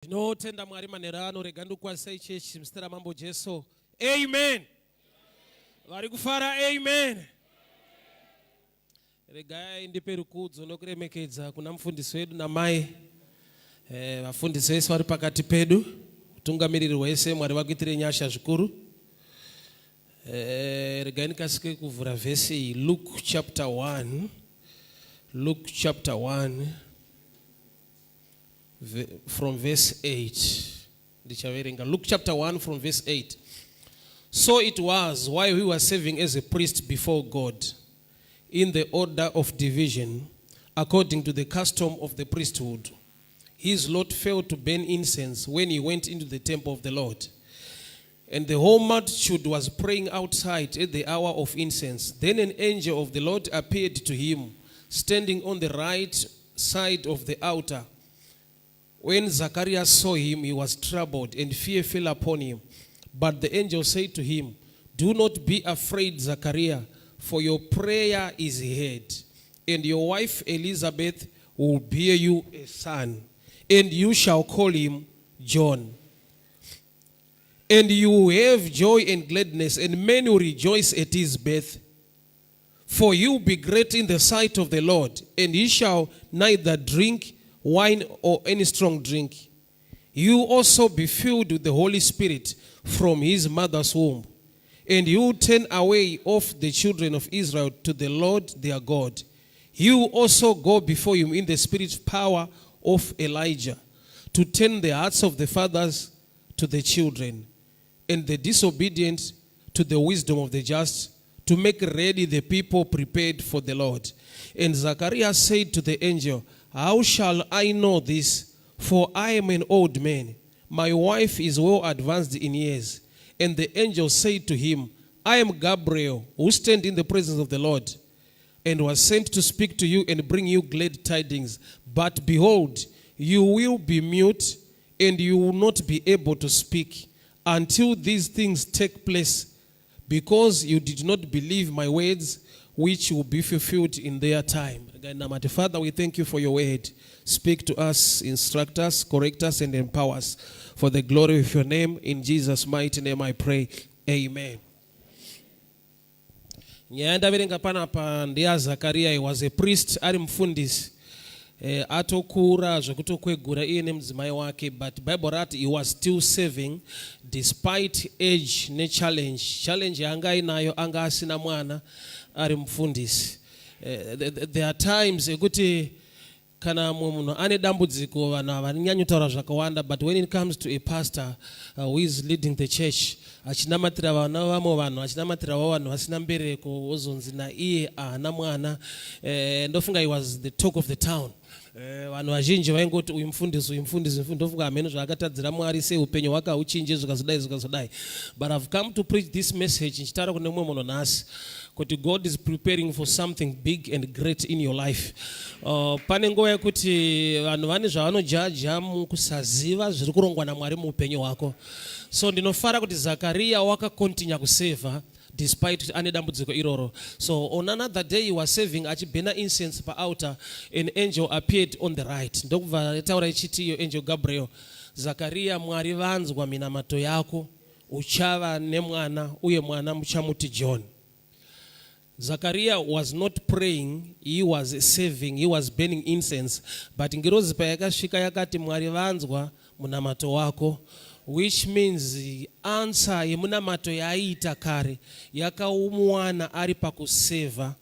Ndinotenda Mwari manheru ano. Rega ndikukwazisai chechi muzita raMambo Jesu. Amen. Vari kufara, amen. Regai ndipe rukudzo nokuremekedza kuna mufundisi wedu namai vafundisi vese vari pakati pedu, utungamiriri hwese. Mwari vakuitire nyasha zvikuru. Regai ndikasike kuvhura vhesi iyi, Luke chapter 1, Luke chapter 1 from verse 8. Ndichaverenga Luke chapter 1 from verse 8. So it was, while he was serving as a priest before God in the order of division, according to the custom of the priesthood, his lot fell to burn incense when he went into the temple of the Lord. And the whole multitude was praying outside at the hour of incense. Then an angel of the Lord appeared to him, standing on the right side of the altar. When Zacharias saw him, he was troubled, and fear fell upon him. But the angel said to him, "Do not be afraid, Zachariah, for your prayer is heard, and your wife Elizabeth will bear you a son, and you shall call him John. And you will have joy and gladness, and many will rejoice at his birth. For he will be great in the sight of the Lord, and he shall neither drink wine or any strong drink. He will also be filled with the Holy Spirit from his mother's womb. And he will turn away of the children of Israel to the Lord their God. He will also go before him in the spirit power of Elijah, to turn the hearts of the fathers to the children, and the disobedient to the wisdom of the just, to make ready the people prepared for the Lord." And Zacharias said to the angel, "How shall I know this? For I am an old man. My wife is well advanced in years." And the angel said to him, "I am Gabriel, who stand in the presence of the Lord, and was sent to speak to you and bring you glad tidings. But behold, you will be mute and you will not be able to speak until these things take place, because you did not believe my words, which will be fulfilled in their time." Namate. Father, we thank you for your word. Speak to us, instruct us, correct us, and empower us for the glory of your name. In Jesus' mighty name I pray. Amen. Nyaya yandaverenga panapa ndeyaZakaria. He was a priest, ari mufundisi, atokura zvekutokwegura iye nemudzimai wake, but Bible rati he was still serving despite age nechallenge. Challenge yaanga ainayo, anga asina mwana ari mufundisi. There are times ekuti kana mumwe munhu ane dambudziko, vanhu havanyanyotaura zvakawanda, but when it comes to a pastor who is leading the church, achinamatira vana vamwe vanhu, achinamatirawo vanhu vasina mbereko, wozonzi naiye haana mwana, ndofunga he was the talk of the town. Vanhu vazhinji vaingoti, "Uyu mufundisi, uyu mufundisi." Ndofunga hameno zvaakatadzira Mwari, sei upenyu hwake hauchinji, zvikazodai, zvikazodai. But I've come to preach this message ndichitaura kune mumwe munhu nhasi kuti God is preparing for something big and great in your life. Pane nguva yekuti vanhu vane zvavanojaja mukusaziva zviri kurongwa naMwari muupenyu hwako. So ndinofara kuti Zakariya wakakontinya kusevha despite kuti ane dambudziko iroro. So on another day he was serving, achibhena incense paaltar. An angel appeared on the right, ndokubva yataura ichiti iyo angel Gabriel, "Zakariya, Mwari vanzwa minamato yako. Uchava nemwana, uye mwana muchamuti John." Zakaria was not praying, he was serving, he was burning incense. But ngirozi payakasvika yakati, "Mwari vanzwa munamato wako," which means answer yemunamato yaaiita kare yakaumuwana ari pakusevha,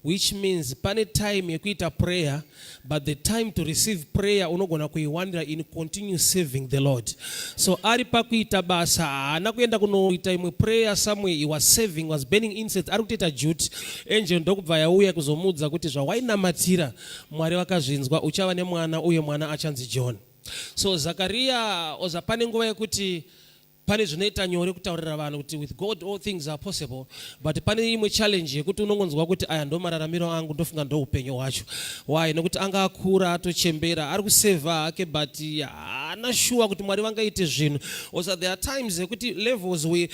which means pane time yekuita prayer, but the time to receive prayer unogona kuiwanira in continue serving the Lord. So ari pakuita basa, haana kuenda kunoita imwe prayer somewhere. He was serving, was burning incense, ari kutoita duty. Angel ndokubva yauya kuzomuudza kuti, "Zvawainamatira, Mwari vakazvinzwa. Uchava nemwana, uye mwana achanzi John." So Zakariya oza pane nguva yekuti Pane zvinoita nyore kutaurira vanhu kuti with God all things are possible, but pane imwe challenge yekuti unongonzwa kuti aya ndo mararamiro angu, ndofunga ndo upenyu hwacho. Why? Nekuti anga akura, atochembera, ari kusevha hake, but haana shuwa kuti Mwari vangaite zvinhu. Also there are times yekuti levels we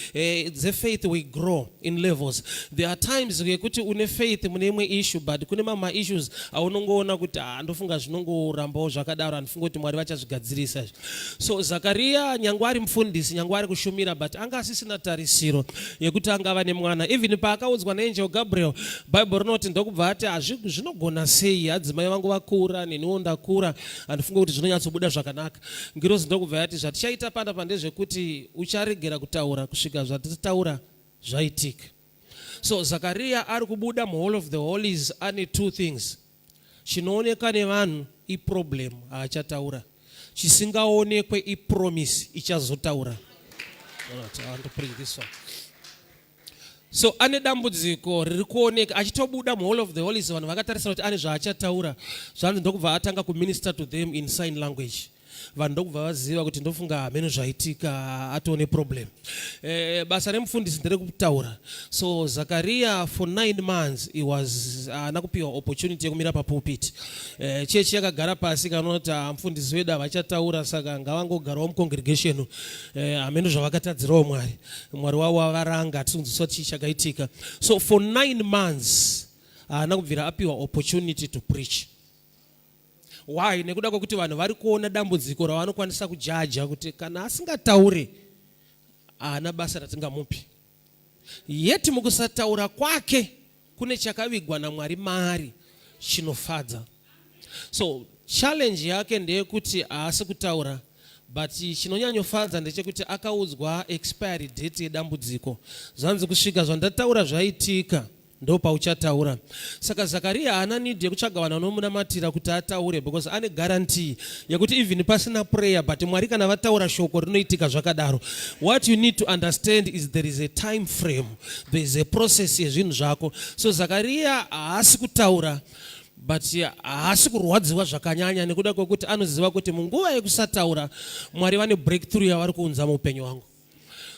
dzefaith, we grow in levels. There are times yekuti une faith mune imwe issue, but kune mamwe maissues aunongoona kuti, ah, ndofunga zvinongorambawo zvakadaro, handifunga kuti Mwari vachazvigadzirisa izvi. So Zakariya, nyangwe ari mufundisi, nyangwe ari kushumira, but anga asisina tarisiro yekuti angava nemwana. Even paakaudzwa naangel Gabriel, Bible rinoti ndokubva ati, "Zvinogona sei? Adzimai vangu vakura, neniwo ndakura, handifunge kuti zvinonyatsobuda zvakanaka." Ngirozi ndokubva yati, "Zvatichaita panapa ndezvekuti ucharegera kutaura kusvika zvatitaura zvaitika." So Zakariya ari kubuda muHall of the Holies ane two things. Chinooneka nevanhu iproblem, haachataura. Chisingaonekwe ipromise ichazotaura. Alright, I want to preach this one. So ane dambudziko riri kuoneka. Achitobuda muHall of the Holies, vanhu vakatarisira kuti ane zvaachataura. Zvanzi ndokubva atanga kuminister to them in sign language. Vanhu ndokubva vaziva kuti ndofunga hameno zvaitika, atone problem. Basa remufundisi nderekutaura. So Zakariya for 9 months he was haana kupiwa opportunity yekumira papulpit. Chechi yakagara pasi kanoti, "Ah, mufundisi wedu havachataura, saka ngavangogarawo mucongregation. Hameno zvavakatadzirawo Mwari, Mwari wavo avaranga, hatikunzwiswa chii chakaitika." So for 9 months haana kubvira apiwa opportunity to preach. Why? Nekuda kwekuti vanhu vari kuona dambudziko ravanokwanisa kujaja kuti kana asingatauri haana basa ratingamupi. Yet mukusataura kwake kune chakavigwa naMwari maari chinofadza. So challenge yake ndeyekuti haasi kutaura, but chinonyanyofadza ndechekuti akaudzwa expiry date yedambudziko. Zvanzi kusvika zvandataura zvaitika, ndo pauchataura. Saka Zakariya haana need yekutsvaga vanhu vanomunamatira kuti ataure, because ane guarantee yekuti even pasina prayer, but Mwari kana vataura shoko, rinoitika zvakadaro. What you need to understand is there is a time frame, there is a process yezvinhu zvako. So Zakariya haasi kutaura, but haasi kurwadziwa zvakanyanya nekuda kwekuti anoziva kuti munguva yekusataura Mwari vane breakthrough yavari kuunza muupenyu hwangu.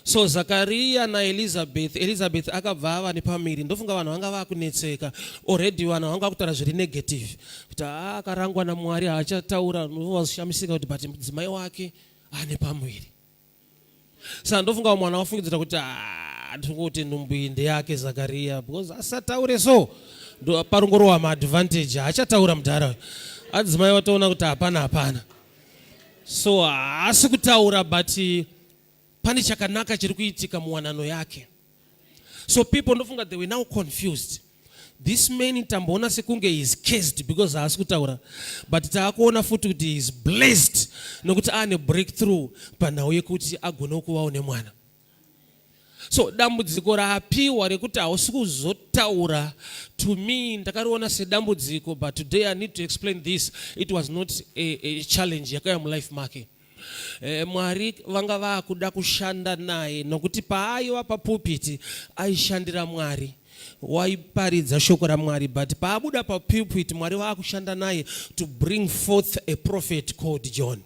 So Zakariya naElizabeth, Elizabeth akabva ava nepamiri. Ndofunga vanhu vanga vakunetseka already, vanhu vanga vakutaura zviri negative kuti haa, akarangwa naMwari, haachataura. Vazishamisika kuti but mudzimai wake ane pamuviri. Saka ndofunga mwana wafungidzira kuti, "Ah, ndingoti nhumbu iyi ndeyake Zakariya, because asataure." So ndo parongorowa maadvantage, haachataura mudhara. Adzimai vatoona kuti hapana, hapana. So haasi kutaura, but pane chakanaka chiri kuitika muwanano yake. So people, ndofunga they were now confused. This man tamboona sekunge he is cursed because haasi kutaura, but taakuona futi kuti he is blessed nokuti aane breakthrough panhau yekuti agone kuvawo nemwana. So dambudziko raapiwa rekuti hausi kuzotaura, to me ndakariona sedambudziko, but today I need to explain this. It was not a challenge yakauya mulife make. Mwari vanga vaakuda kushanda naye, nokuti paaiva papulpit aishandira Mwari, waiparidza shoko raMwari, but paabuda papulpit Mwari vaakushanda naye to bring forth a prophet called John.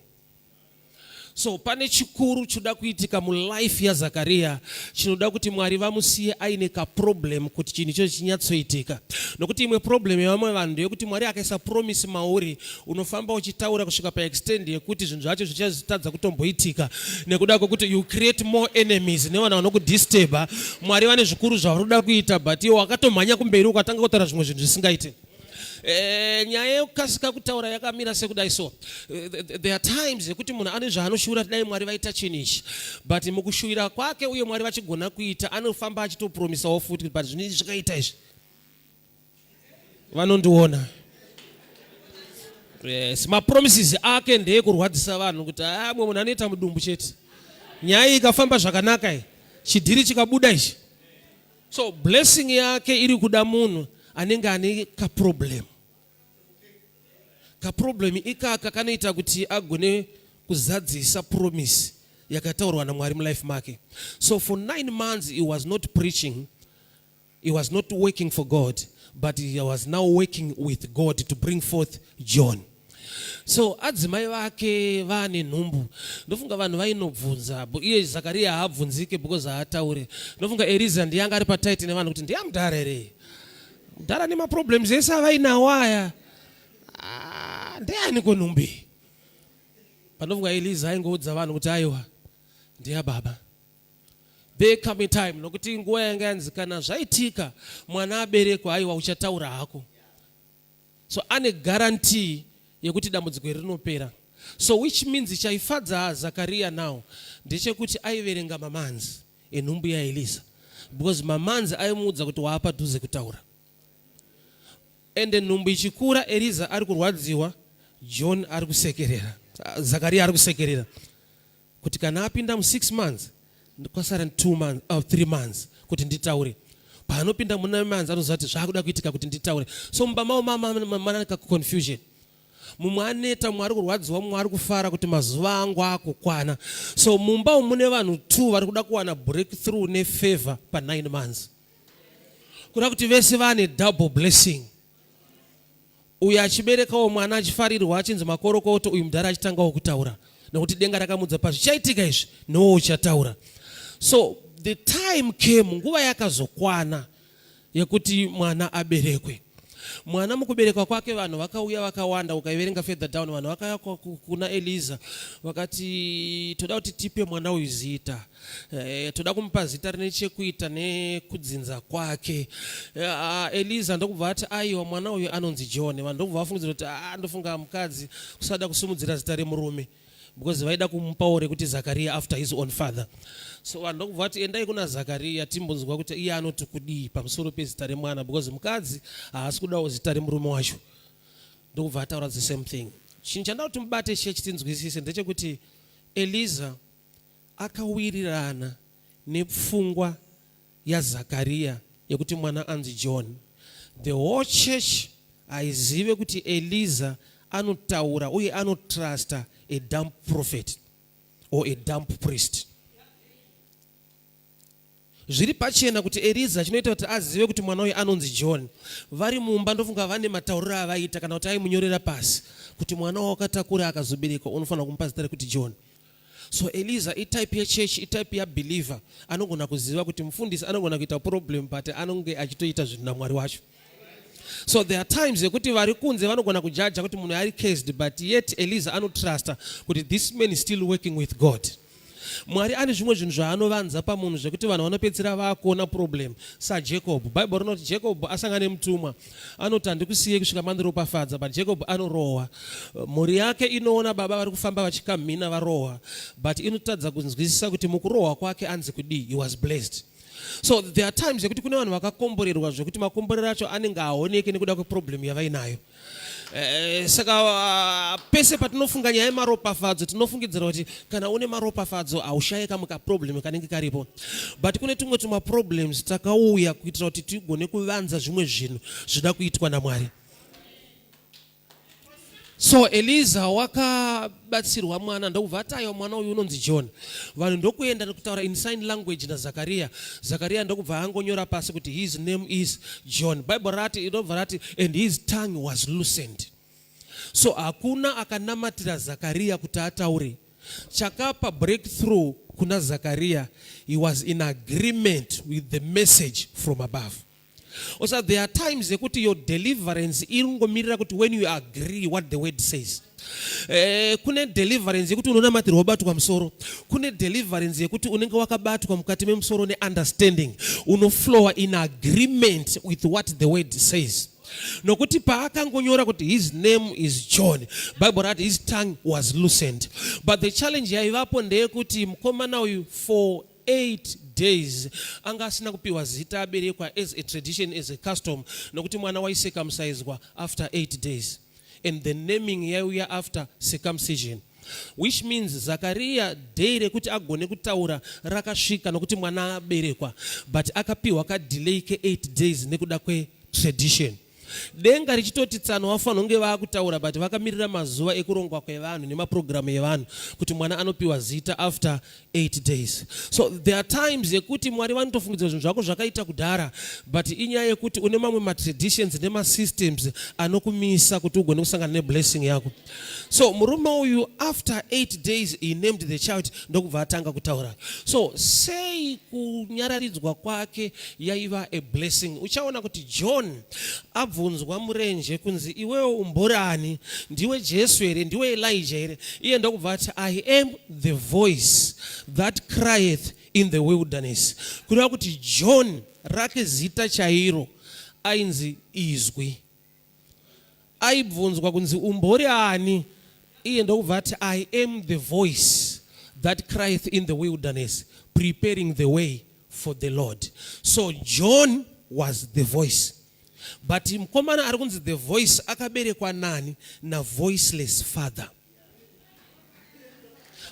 So pane chikuru chinoda kuitika mulife yaZakariya, chinoda kuti Mwari vamusiye aine kaproblem kuti chinhu ichocho chinyatsoitika. Nokuti imwe problem yevamwe vanhu ndeyekuti Mwari akaisa promise mauri, unofamba uchitaura kusvika paextent yekuti zvinhu zvacho zvichazotadza kutomboitika nekuda kwekuti you create more enemies nevanhu vanokudisturba. Mwari vane zvikuru zvavari kuda kuita, but iwe wakatomhanya kumberi ukatanga kutaura zvimwe zvinhu zvisingaiti. Nyaya yekukasika kutaura yakamira sekudai. So there are times yekuti munhu ane zvaanoshuvira, dai Mwari vaita chinhu ichi, but mukushuvira kwake uye Mwari vachigona kuita, anofamba achitopromisawo futi, but zvinhu izvi zvikaita izvi vanondiona. Yes, mapromises ake ndeekurwadzisa vanhu kuti amwe munhu anoita mudumbu chete, nyaya iyi ikafamba zvakanaka, iyi chidhiri chikabuda ichi. So blessing yake iri kuda munhu anenge ane kaproblem. Kaproblem ikaka kanoita kuti agone kuzadzisa promise yakataurwa naMwari mulife make. So for 9 months he was not preaching, he was not working for God, but he was now working with God to bring forth John. So adzimai vake vaane nhumbu, ndofunga vanhu vainobvunza. Iye Zakariya haabvunzike because haataure. Ndofunga Eliza ndiye anga ari patight nevanhu kuti ndiye mudhara here, mudhara nemaproblems ese avainawo aya. Ah, ndeyani ko nhumbu iyi? Panofunga Eliza aingoudza vanhu kuti aiwa, ndiya baba. There come a time, nokuti nguva yanga yanzi kana zvaitika mwana aberekwa, aiwa, uchataura hako. So ane guarantee yekuti dambudziko iri rinopera. So which means chaifadza Zakariya now ndechekuti aiverenga mamonths enhumbu yaEliza, because mamonths aimuudza kuti waapadhuze kutaura. Ende nhumbu ichikura, Eliza ari kurwadziwa, John ari kusekerera, Zakariya ari kusekerera kuti kana apinda mu6 months, kwasara 2 months, 3 months kuti nditaure. Paanopinda muna months, anoziva kuti zvaakuda kuitika kuti nditaure. So mumba mavo mana confusion. Mumwe aneta, mumwe ari kurwadziwa, mumwe ari kufara kuti mazuva angu akukwana. So mumba umu mune vanhu 2 vari kuda kuwana breakthrough nefavor pa9 months, kuda kuti vese vane double blessing. Uyu achiberekawo mwana achifarirwa, achinzi makorokoto. Uyu mudhara achitangawo kutaura, nekuti denga rakamudza pazvichaitika izvi, nowo uchataura. So the time came, nguva yakazokwana yekuti mwana aberekwe. Mwana mukuberekwa kwake, vanhu vakauya vakawanda. Ukaiverenga further down, vanhu vakauya kuna Eliza vakati, "Toda kuti tipe mwana uyu zita. Toda kumupa zita rine chekuita nekudzinza kwake." Eliza ndokubva ati, "Aiwa, mwana uyu anonzi John." Vanhu ndokubva vafungidzira kuti, "Ah, ndofunga mukadzi kusada kusimudzira zita remurume," because vaida kumupawo rekuti Zakariya after his own father. So vanhu ndokubva vati, "Endai kuna Zakariya timbonzwa kuti iye anoti kudii pamusoro pezita remwana, because mukadzi haasi kudawo zita remurume wacho." Ndokubva ataura the same thing. Chinhu chandaa kuti mubate chechi tinzwisise ndechekuti Eliza akawirirana nepfungwa yaZakariya yekuti mwana anzi John. The whole church haizive kuti Eliza anotaura uye anotrusta a dumb prophet or a dumb priest. Zviri pachena kuti Eliza, chinoita kuti azive kuti mwana uyu anonzi John, vari mumba ndofunga vane matauriro avaita, kana kuti aimunyorera pasi kuti mwana wakatakura akazoberekwa unofanira kumupa zita rekuti John. So Eliza itype yechurch, itype yabeliever anogona kuziva kuti mufundisi anogona kuita problem, but anonge achitoita zvinhu namwari wacho. So there are times yekuti vari kunze vanogona kujaja kuti munhu ari cursed, but yet Eliza anotrusta kuti this man is still working with God. Mwari ane zvimwe zvinhu zvaanovanza pamunhu zvekuti vanhu vanopedzisira vaakuona problem. SaJacob, Bhaibheri rinoti Jacob asangana nemutumwa, anoti, "Handikusiye kusvika mandiropafadza." But Jacob anorohwa, mhuri yake inoona baba vari kufamba vachikamhina varohwa, but inotadza kunzwisisa kuti mukurohwa kwake anzi kudii? He was blessed. So there are times yekuti kune vanhu vakakomborerwa zvekuti makomborero acho anenge aoneke nekuda kweproblem yavainayo. Saka pese patinofunga nyaya yemaropafadzo, tinofungidzira kuti kana une maropafadzo haushayi kamwe kaproblem kanenge karipo. But kune tumwe tumaproblems takauya kuitira kuti tigone kuvanza zvimwe zvinhu zvida kuitwa namwari. So Eliza wakabatsirwa mwana, ndokubva ataiwa, "Mwana uyu unonzi John." Vanhu ndokuenda nekutaura in sign language naZakariya. Zakariya ndokubva angonyora pasi kuti, "His name is John." Bible rati, inobva rati, "And his tongue was loosened." So hakuna akanamatira Zakariya kuti ataure. Chakapa breakthrough kuna Zakariya, he was in agreement with the message from above. Also there are times yekuti your deliverance iri kungomirira kuti when you agree what the word says. Kune deliverance yekuti unonamatirwa wabatwa musoro. Kune deliverance yekuti unenge wakabatwa mukati memusoro neunderstanding, unoflowa in agreement with what the word says. Nokuti paakangonyora kuti, "His name is John," Bible rati his tongue was loosened. But the challenge yaivapo ndeyekuti mukomana uyu for 8 days anga asina kupiwa zita aberekwa, as a tradition, as a custom, nokuti mwana waicircumciswa after 8 days and the naming yaiuya after circumcision, which means Zakariya day rekuti agone kutaura rakasvika nokuti mwana aberekwa, but akapiwa kadelay ke8 days nekuda kwetradition. Denga richitoti tsano vafanira kunge vaakutaura, but vakamirira mazuva ekurongwa kwevanhu nemapurogiramu evanhu kuti mwana anopiwa zita after 8 days. So there are times yekuti Mwari vanotofungidzira zvinhu zvako zvakaita kudhara, but inyaya yekuti une mamwe matraditions nemasystems anokumisa kuti ugone kusangana neblessing yako. So murume uyu after 8 days he named the child, ndokubva atanga kutaura. So sei kunyararidzwa kwake yaiva a blessing? Uchaona kuti John abvunzwa murenje kunzi, "Iwewo umborani? Ndiwe Jesu here? Ndiwe Elijah here?" Iye ndokubva ati, "I am the voice that crieth in the wilderness." Kureva kuti John rake zita chairo ainzi Izwi. Aibvunzwa kunzi, "Umbori ani?" Iye ndokubva ati, "I am the voice that crieth in the wilderness, preparing the way for the Lord." So John was the voice, but mukomana ari kunzi the voice akaberekwa nani? Navoiceless father.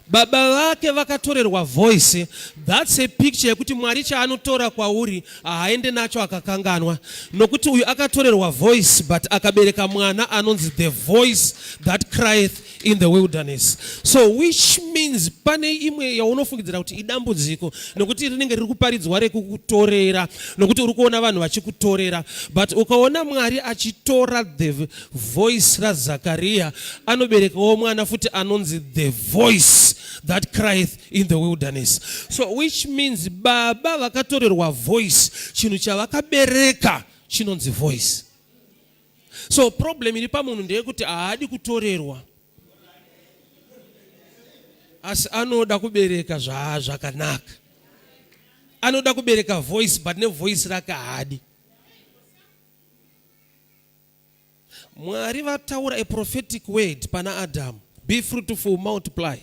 Baba vake vakatorerwa voice. That's a picture yekuti Mwari chaanotora kwauri haaende nacho akakanganwa, nokuti uyu akatorerwa voice but akabereka mwana anonzi the voice that crieth in the wilderness. So which means pane imwe yaunofungidzira kuti idambudziko nokuti rinenge riri kuparidzwa rekukutorera, nokuti uri kuona vanhu vachikutorera, but ukaona Mwari achitora the voice raZakariya, anoberekawo mwana futi anonzi the voice that crieth in the wilderness. So which means baba vakatorerwa voice, chinhu chavakabereka chinonzi voice. So problem iri pamunhu ndeyekuti haadi kutorerwa, asi anoda kubereka zvakanaka, anoda kubereka voice, but nevoice rake haadi. Mwari vataura a prophetic word pana Adamu, "Be fruitful, multiply."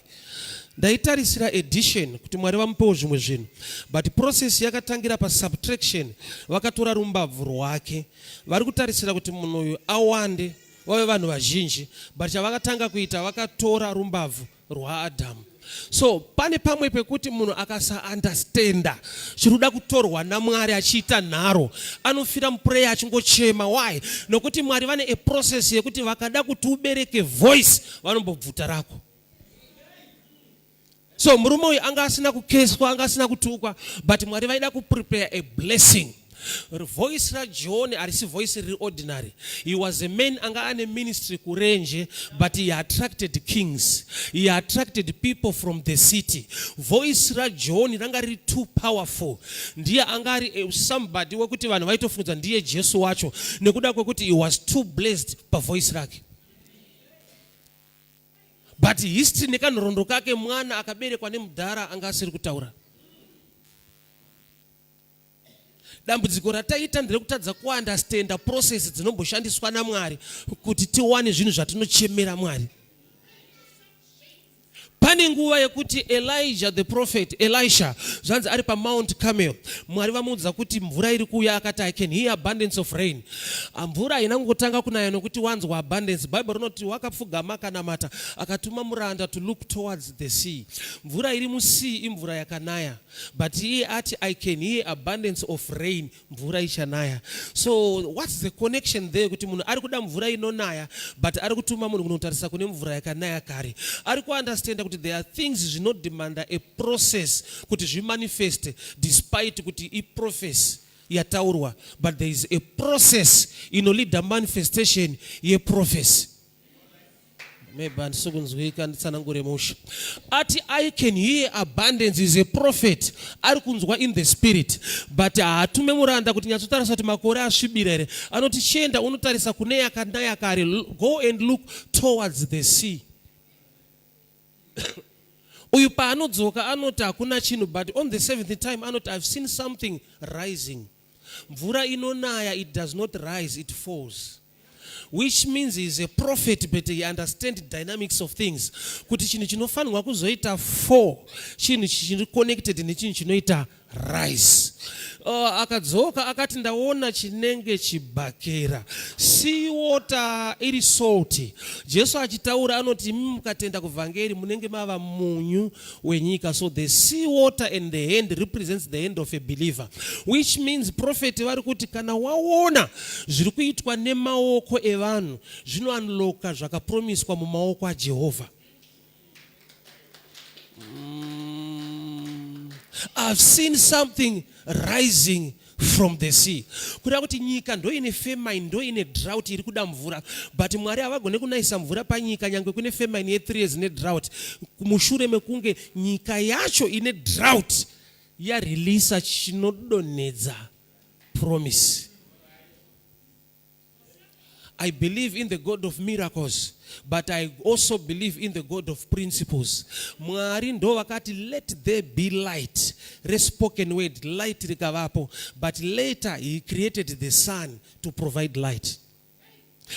Ndaitarisira addition, kuti Mwari vamupewo zvimwe zvinhu, but process yakatangira pasubtraction. Vakatora rumbabvu rwake. Vari kutarisira kuti munhu uyu awande, vave vanhu vazhinji, but chavakatanga kuita, vakatora rumbabvu rwaAdhamu. So pane pamwe pekuti munhu akasaundestanda chiri kuda kutorwa naMwari achiita nharo, anofira muprayer achingochema. Why? Nokuti Mwari vane a process yekuti vakada kuti ubereke voice, vanombobvuta rako. So murume uyu anga asina kukeswa, anga asina kutukwa, but Mwari vaida kuprepare a blessing. Voice raJohn harisi voice riri ordinary. He was a man anga ane ministry kurenje, but he attracted kings, he attracted people from the city. Voice raJohn ranga riri too powerful. Ndiye anga ari somebody wekuti vanhu vaitofungidzwa ndiye Jesu wacho, nekuda kwekuti he was too blessed pavoice rake. But history nekanhoroondo kake, mwana akaberekwa nemudhara anga asiri kutaura. Dambudziko rataita nderekutadza kuundestanda process dzinomboshandiswa naMwari kuti tiwane zvinhu zvatinochemera Mwari. Pane nguva yekuti Elijah the prophet, Elisha, zvanzi ari paMount Carmel, Mwari vamuudza kuti mvura iri kuuya. Akati, "I can hear abundance of rain." Ah, mvura haina kungotanga kunaya nokuti wanzwa abundance. Bhaibheri rinoti wakapfugama, akanamata, akatuma muranda to look towards the sea. Mvura iri musea imvura yakanaya, but iye ati, "I can hear abundance of rain," mvura ichanaya. So what's the connection there kuti munhu ari kuda mvura inonaya, but ari kutuma munhu kunotarisa kune mvura yakanaya kare? Ari kuundestanda kuti there are things zvinodemanda a process kuti zvimanifeste, despite kuti iprophecy yataurwa, but there is a process inoleada manifestation yeprophecy. Maybe handisi kunzwika, nditsanangure musha. Ati, "I can hear abundance," is a prophet, ari kunzwa in the spirit, but haatume muranda kuti nyatsotarisa kuti makore asvibira here. Anoti, "Chienda unotarisa kune yakanaya kare. Go and look towards the sea." Uyu paanodzoka anoti hakuna chinhu, but on the seventh time anoti, "I've seen something rising." Mvura inonaya, it does not rise, it falls, which means he is a prophet, but he understand dynamics of things, kuti chinhu chinofanirwa kuzoita fall, chinhu chiri connected nechinhu chinoita Rise. Akadzoka akati ndaona chinenge chibhakera. Sea water iri salty. Jesu achitaura anoti imi mukatenda kuvhangeri munenge mava munyu wenyika. So the sea water and the hand represents the hand of a believer. Which means prophet vari kuti kana waona zviri kuitwa nemaoko evanhu zvinounlocka zvakapromiswa mumaoko aJehovha. I've seen something rising from the sea. Kureva kuti nyika ndoine famine, ndoine drought iri kuda mvura, but Mwari havagone kunayisa mvura panyika nyangwe kune famine ye3 years nedrought, mushure mekunge nyika yacho ine drought yareleasa chinodonhedza promise. I believe in the God of miracles, but I also believe in the God of principles. Mwari ndo vakati let there be light. Respoken word, light rikavapo. But later he created the sun to provide light.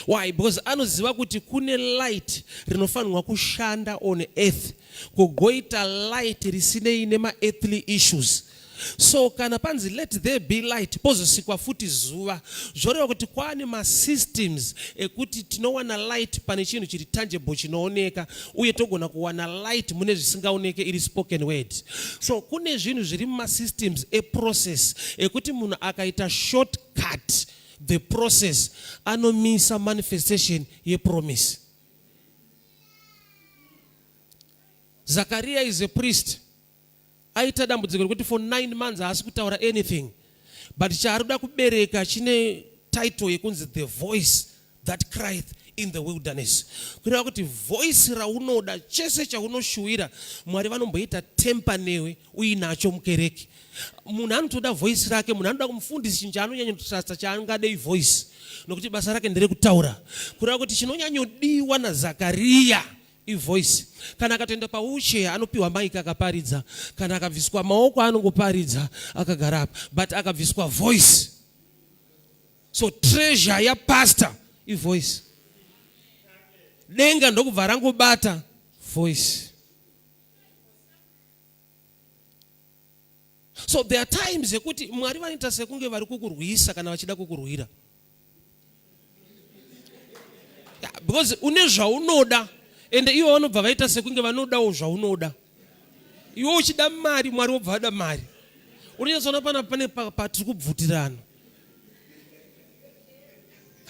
Why? Because anoziva kuti kune light rinofanirwa kushanda on earth. Kugoita light risinei nema-earthly issues. So kana panzi let there be light, pozosikwa futi zuva, zvoreva kuti kwaane masystems ekuti tinowana light pane chinhu chiri tangible chinooneka, uye togona kuwana light mune zvisingaoneke iri spoken word. So kune zvinhu zviri mumasystems eprocess ekuti munhu akaita shortcut the process anomisa manifestation yepromise. Zakaria is a priest. Aita dambudziko rekuti for 9 months haasi kutaura anything, but chaari kuda kubereka chine title yekunzi the voice that crieth in the wilderness. Kureva kuti voice raunoda, chese chaunoshuwira, Mwari vanomboita temper newe uinacho mukereke. Munhu anotoda voice rake, munhu anoda kumufundisi, chinhu chaanonyanyotrasta chaangade ivoice, nokuti basa rake nderekutaura. Kureva kuti chinonyanyodiwa naZakaria ivoice. Kana akatoenda pawheelchair anopiwa mic akaparidza, kana akabviswa maoko anongoparidza akagara apa, but akabviswa voice. So treasure yapastor ivoice. Denga ndokubva rangobata voice. So there are times yekuti Mwari vanoita sekunge vari kukurwisa kana vachida kukurwira. Yeah, because une zvaunoda ende ivo vanobva vaita sekunge vanodawo zvaunoda. Iwe uchida mari, Mwari wobva vada mari. Unonyatsoona pana pane patiri kubvutirana.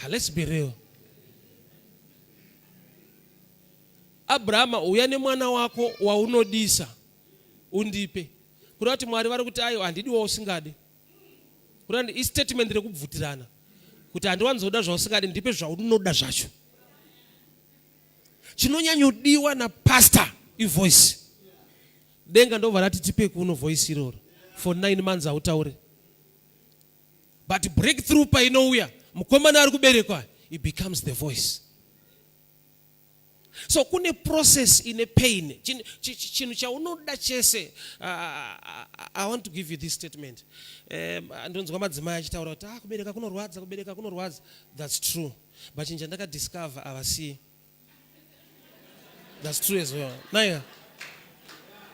Let's be real. Abrahama, uya nemwana wako waunodisa undipe. Kureva kuti Mwari vari kuti aiwa, handidi wausingadi. Kureva kuti istatement rekubvutirana kuti handiwanzoda zvausingadi, ndipe zvaunoda zvacho. Chinonyanyodiwa napastor ivoice. Denga ndobva rati tipe kuno voice iroro for 9 months hautaure. But breakthrough painouya, mukomana ari kuberekwa, he becomes the voice. So kune process ine pain. Chinhu chaunoda chese. I want to give you this statement. Ndonzwa madzimai achitaura kuti kubereka kunorwadza, kubereka kunorwadza. That's true. But chinhu chandakadiscover havasii. That's true as well. Naiya.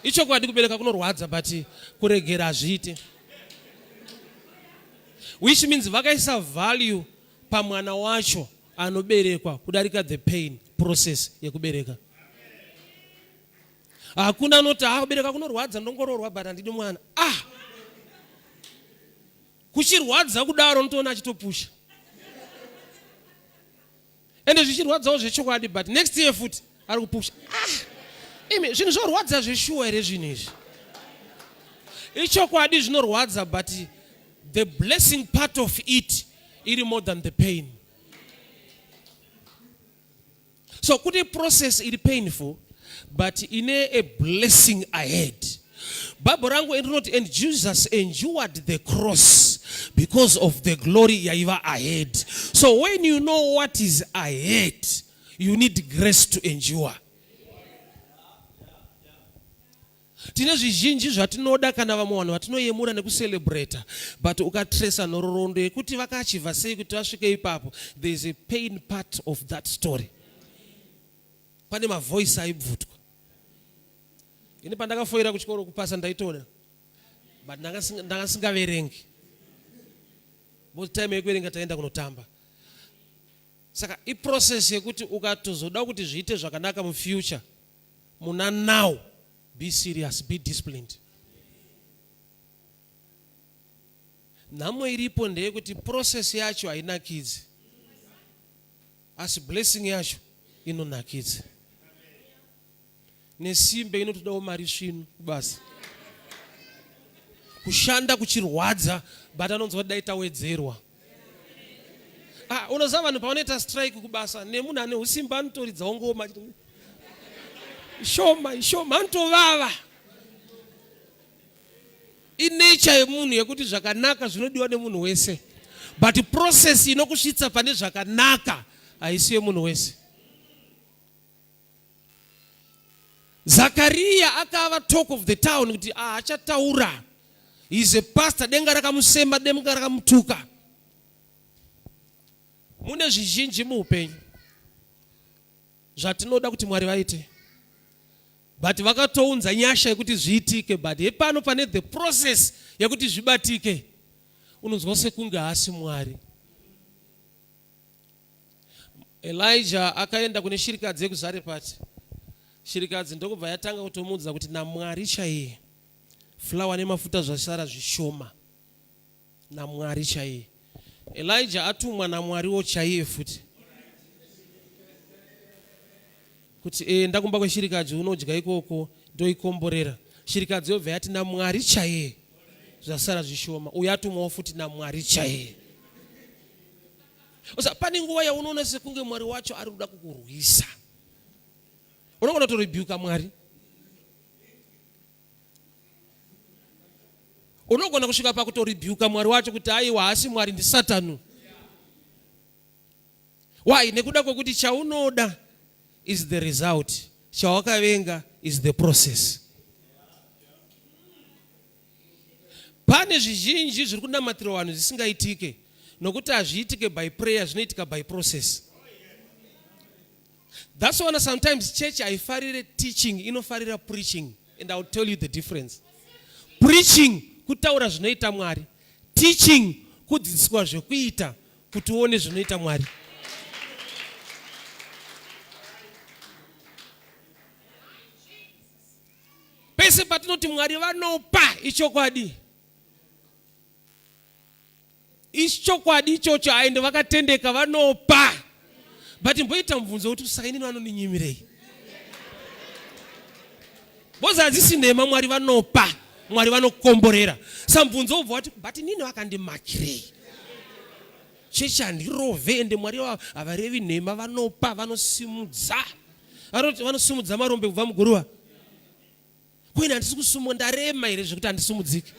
Ichokwadi kubereka kunorwadza, but kuregera hazviite. Which means vakaisa value pamwana wacho anoberekwa kudarika the pain process yekubereka. Hakuna anoti kubereka kunorwadza ndongororwa but handidi mwana. Kuchirwadza kudaro unotoona achitopusha. Ende zvichirwadzawo zvechokwadi, but next year futi ari kupusha. Imi zvinhu zvorwadza zveshuwa here zvinhu izvi? Ichokwadi zvinorwadza, but the blessing part of it iri more than the pain. So kune process iri painful but ine a blessing ahead. Bible rangu rinoti and Jesus endured the cross because of the glory yaiva ahead. So when you know what is ahead, you need grace to endure. Tine zvizhinji zvatinoda kana vamwe vanhu vatinoyemura nekucelebrata, but ukatresa nhororondo yekuti vakaachieva sei kuti vasvike ipapo, there is a pain part of that story. Pane mavoice aibvutwa. Ini pandakafoira kuchikoro kupasa ndaitoda. But ndanga singaverengi. Because time yekuverenga taenda kunotamba. Saka iprocess yekuti ukatozoda kuti zviite zvakanaka mufuture, muna now, be serious, be disciplined. Nhamo iripo ndeyekuti process yacho hainakidzi, asi blessing yacho inonakidza. Nesimbe inotodawo mari svinu kubasa, kushanda kuchirwadza, but anonzwa dai tawedzerwa. Ah, unoziva vanhu pavanoita strike kubasa, nemunhu ane usimba anotoridzawo ngoma ishoma ishoma, anotovava. Inature yemunhu yekuti zvakanaka zvinodiwa nemunhu wese, but process inokusvitsa pane zvakanaka haisi yemunhu wese. Zakariya akava talk of the town kuti haachataura. Is a pastor, denga rakamusema, denga rakamutuka. Mune zvizhinji muupenyu zvatinoda kuti Mwari vaite, but vakatounza nyasha yekuti zviitike, but hepano pane the process yekuti zvibatike, unonzwa sekunge haasi Mwari. Elijah akaenda kune shirikadzi yekuZarepati. Shirikadzi ndokubva yatanga kutomuudza kuti naMwari chaiye, fulawa nemafuta zvasara zvishoma. NaMwari chaiye. Elijah atumwa naMwariwo chaiye futi kuti enda kumba kweshirikadzi unodya ikoko, ndoikomborera. Shirikadzi yobva yati naMwari chaiye zvasara zvishoma. Uyu atumwawo futi naMwari chaiye. Usa, pane nguva yaunoona sekunge Mwari wacho ari kuda kukurwisa. Unogona kutorebuka Mwari. Unogona kusvika pakutorebuka Mwari wacho kuti aiwa haasi Mwari, ndiSatani. Why? Nekuda kwekuti chaunoda is the result, chawakavenga is the process. Pane zvizhinji zviri kunamatirwa vanhu zvisingaitike nokuti hazviitike by prayer, zvinoitika by process. That's why sometimes church haifarire teaching, inofarira preaching, and I will tell you the difference. Preaching kutaura zvinoita Mwari, teaching kudzidziswa zvekuita kuti uone zvinoita Mwari. Pese patinoti Mwari vanopa, ichokwadi, ichokwadi ichocho, aende vakatendeka, vanopa. But mboita mubvunzo kuti saka inini vanondinyimirei? Bozi hadzisi nhema, Mwari vanopa, Mwari vanokomborera. Sa mubvunzo ubva wati, but inini vakandimakirei? Chechi handirove, ende Mwari havarevi nhema, vanopa, vanosimudza. Vanoti vanosimudza marombe kubva muguruva. Kuini handisi kusumwa, ndarema here zvekuti handisimudziki?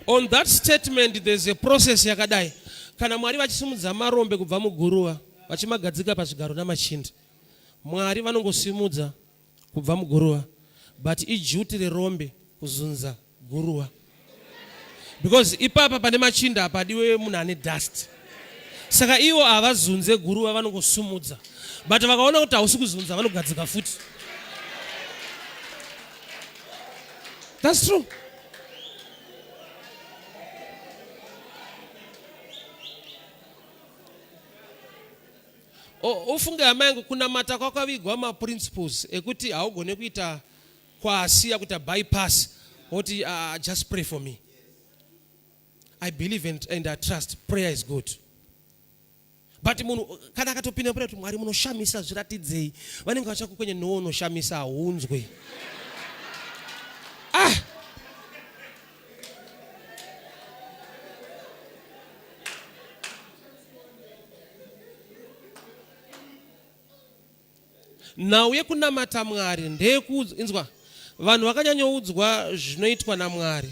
On that statement there's a process yakadai. Kana Mwari vachisimudza marombe kubva muguruva vachimagadzika pazvigaro namachinda, Mwari vanongosimudza kubva muguruva, but iduty rerombe kuzunza guruva, because ipapa pane machinda hapadiwe munhu ane dust. Saka ivo havazunze guruva, vanongosumudza, but vakaona kuti hausi kuzunza vanogadzika futi. That's true. Ufunge hama yangu, kunamata kwakavigwa maprinciples ekuti haugone kuita kwasiya, kuita bypass, woti just pray for me. I believe and I trust prayer is good, but munhu kana akatopinda prayer kuti Mwari munoshamisa, zviratidzei, vanenge vachakukwenye nowo unoshamisa haunzwe. Ah, nhau yekunamata Mwari ndeyekuinzwa. Vanhu vakanyanyoudzwa zvinoitwa naMwari,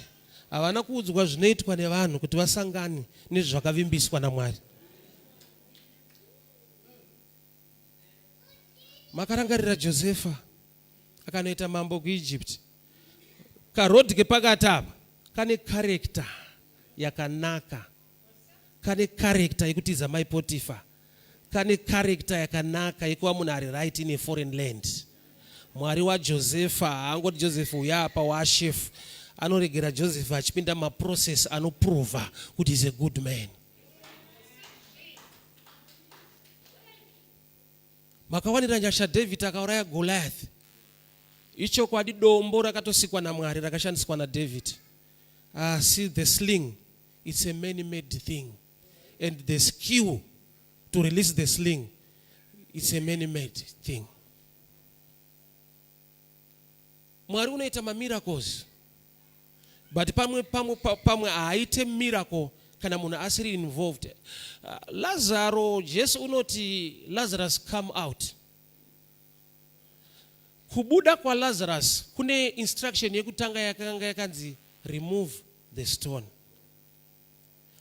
havana kuudzwa zvinoitwa nevanhu kuti vasangane nezvakavimbiswa naMwari. Makarangarira Josefa akanoita mambo kuEgypt? Karodhi kepakati apa kane character yakanaka, kane character yekutiza mai Potifa, kane character yakanaka yekuva munhu ari right in a foreign land. Mwari waJosefa haangoti Joseph uya apa waashefu. Anoregera Joseph achipinda maprocess anoprova kuti is a good man. Makawanira nyasha David akauraya Goliath. Ichokwadi dombo rakatosikwa naMwari rakashandiswa naDavid. Asi the sling it's a man made thing and the skill to release the sling it's a man made thing. Mwari unoita mamiracles but pamwe pamwe pamwe haaite miracle kana munhu asiri involved. Lazaro, Jesu unoti Lazarus come out. Kubuda kwaLazarus kune instruction yekutanga yakanga yakanzi remove the stone.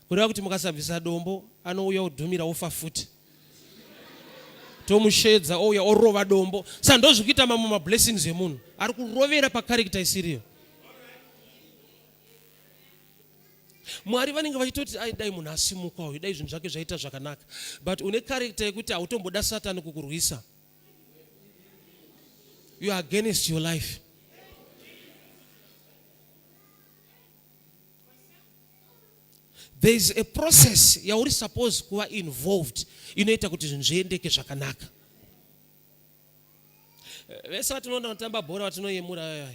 Kureva kuti mukasabvisa dombo anouya odhumira ofa futi. Tomushedza ouya orova dombo. Sa ndozvikuita mamwe mablessings emunhu. Ari kurovera pacharacter isiriyo. Mwari vanenge vachitoti ai dai munhu asimuka uyu dai zvinhu zvake zvaita zvakanaka. But une character yekuti hautomboda Satani kukurwisa. You are against your life. There is a process yauri supposed kuva involved inoita kuti zvinhu zviendeke zvakanaka. Vese vatinoona vanotamba bhora vatinoyemura vaya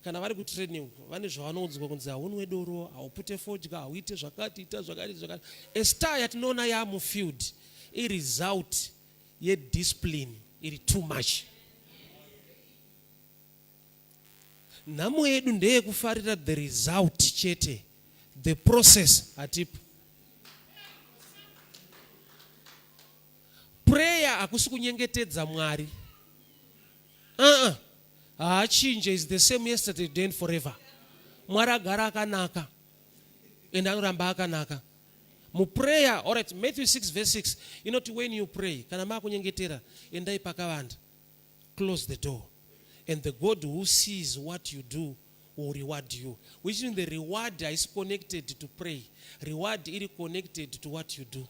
kana vari kutraining vane zvavanoudzwa kunzi haunwe doro, haupute fodya, hauite zvakati, ita zvakati zvakati. A star yatinoona yamufield iresult yediscipline iri too much. Nhamo yedu ndeyekufarira the result chete, the process hatipo. Prayer hakusi kunyengetedza Mwari. Uh-uh. Haachinje, is the same yesterday, today and forever. Mwari agara akanaka and anoramba akanaka. Muprayer, all right, Matthew 6 verse 6 inoti when you pray, kana makunyengetera, endai pakavanda. Close the door and the God who sees what you do will reward you. Which means the reward is connected to pray. Reward iri connected to what you do.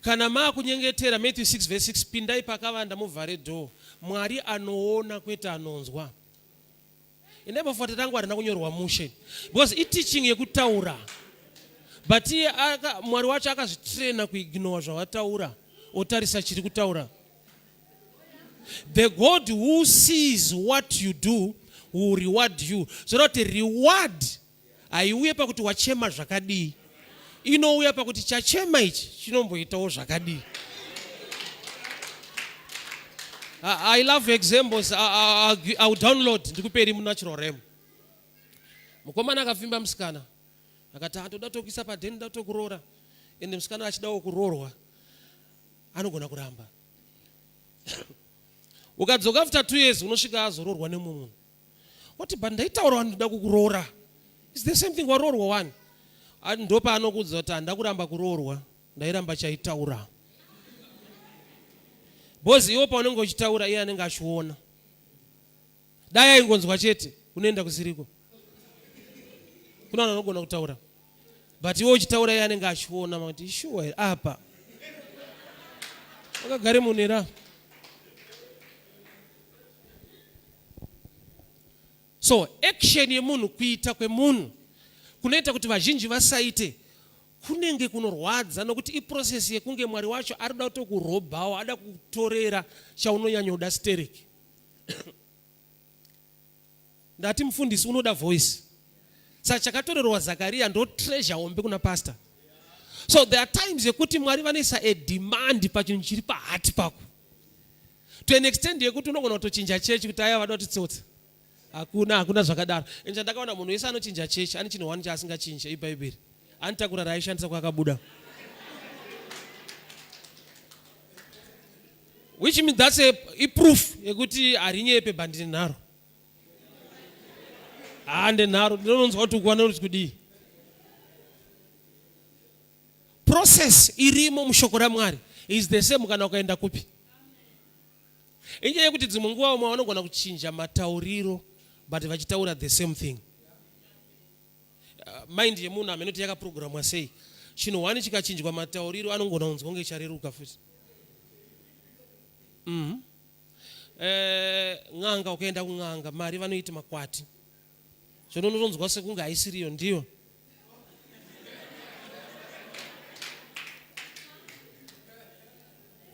Kana maakunyengetera Matthew 6 verse 6 pindai pakavanda muvhare door. Mwari anoona kwete anonzwa. Endai mafuta rangu harina kunyorwa mushe because iteaching yekutaura but iye Mwari wacho akazvitraina kuignore zvawataura otarisa chiri kutaura. The God who sees what you do will reward you. Zvoreva kuti reward haiuye pakuti wachema zvakadii, inouya pakuti chachema ichi chinomboitawo zvakadii. I love examples. I will download ndikuperi munatural realm. Mukomana akafimba musikana akati atoda tokuisa padheni ndoda tokuroora, ende musikana achidawo kuroorwa anogona kuramba. Ukadzoka after 2 years unosvika azoroorwa nemumwe munhu. Oti but ndaitaura wani ndoda kukuroora. It's the same thing waroorwa wani. Ndopaanokuudza kuti handida kuramba kuroorwa, ndairamba chaitaura. Because iwo paunenge uchitaura iye anenge achiona. Dai aingonzwa chete unoenda kusiriko. Kuna vanhu vanogona kutaura. But iwe uchitaura iye anenge achiona kuti sure here apa. Wakagare munhu here apa? So action yemunhu, kuita kwemunhu kunoita kuti vazhinji vasaite kunenge kunorwadza nokuti iprocess yekunge Mwari wacho ari kuda kutokurobhawo, ada kutorera chaunonyanyoda stereki. Ndati mufundisi unoda voice. Saka chakatorerwa Zakaria ndo treasure hombe kuna pastor. So there are times yekuti Mwari vanoisa a demand pachinhu chiri pahati pako. To an extent yekuti unogona kutochinja chechi kuti aya vada kutitsotsa. Hakuna, hakuna zvakadaro. And chandakaona munhu wese anochinja chechi ane chinhu one chaasingachinje iBhaibheri. Anotakura raaishandisa kwakabuda. Which means that's a proof yekuti harinyepe bandine nharo. Hande nharo ndinonzwa kuti ukuwana kuti kudii. Process irimo mushoko raMwari is the same kana ukaenda kupi. Inyaya yekuti dzimwe nguva vamwe vanogona kuchinja matauriro but vachitaura the same thing. Mind yemunhu hameno kuti yakaprogramwa sei. Chinhu one chikachinjwa matauriro anongona kunzwa kunge chareruka futi. Eh, n'anga ukaenda kun'anga mari vanoiti makwati zvino unotonzwa sekunge haisiriyo ndiyo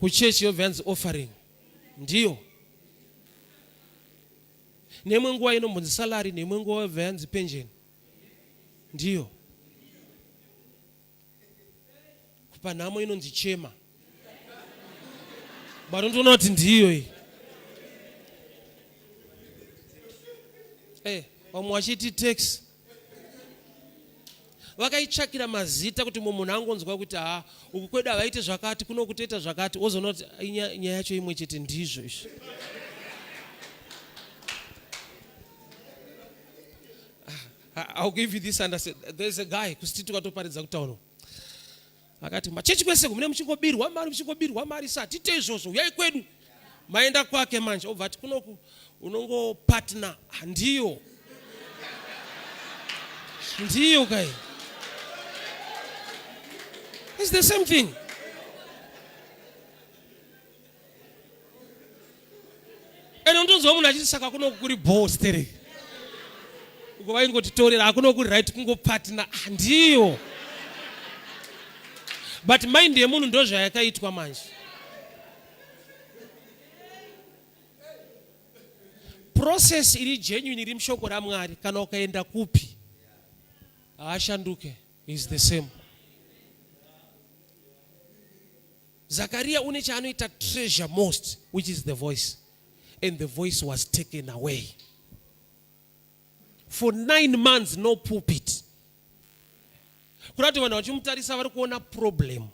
kuchechi yobva yanzi offering ndiyo neimwe nguva inombonzi salary neimwe nguva yobva yanzi pension ndiyo panhamo inonzi chema but unotoona kuti ndiyo iyi eh, vamwe vachiti tax vakaitsvakira mazita kuti mumwe munhu angonzwa kuti ha uku kwedu havaite zvakati kuno kutoita zvakati wozoona kuti nyaya yacho imwe chete ndizvo izvi I'll give you this understand. There's a guy kusiti tukatoparidza kutaura. Akati machechi kwese mune muchingobirwa mari muchingobirwa mari sa tite izvozvo uyai kwedu. Maenda kwake manje obva ati kunoku unongo partner ndiyo. Ndiyo kai. It's the same thing. Ende unotonzwa munhu achiti saka kuno kuri bho sterek. Uko vaingotitorera hakuno kuri right kungopartner ah, ndiyo. But mind yemunhu ndozvayakaitwa manje. Process iri genuine iri mushoko raMwari kana ukaenda kupi haashanduke is the same. Zakaria une chaanoita treasure most which is the voice and the voice was taken away for nine months no pulpit kuda kuti vanhu vachimutarisa vari kuona problem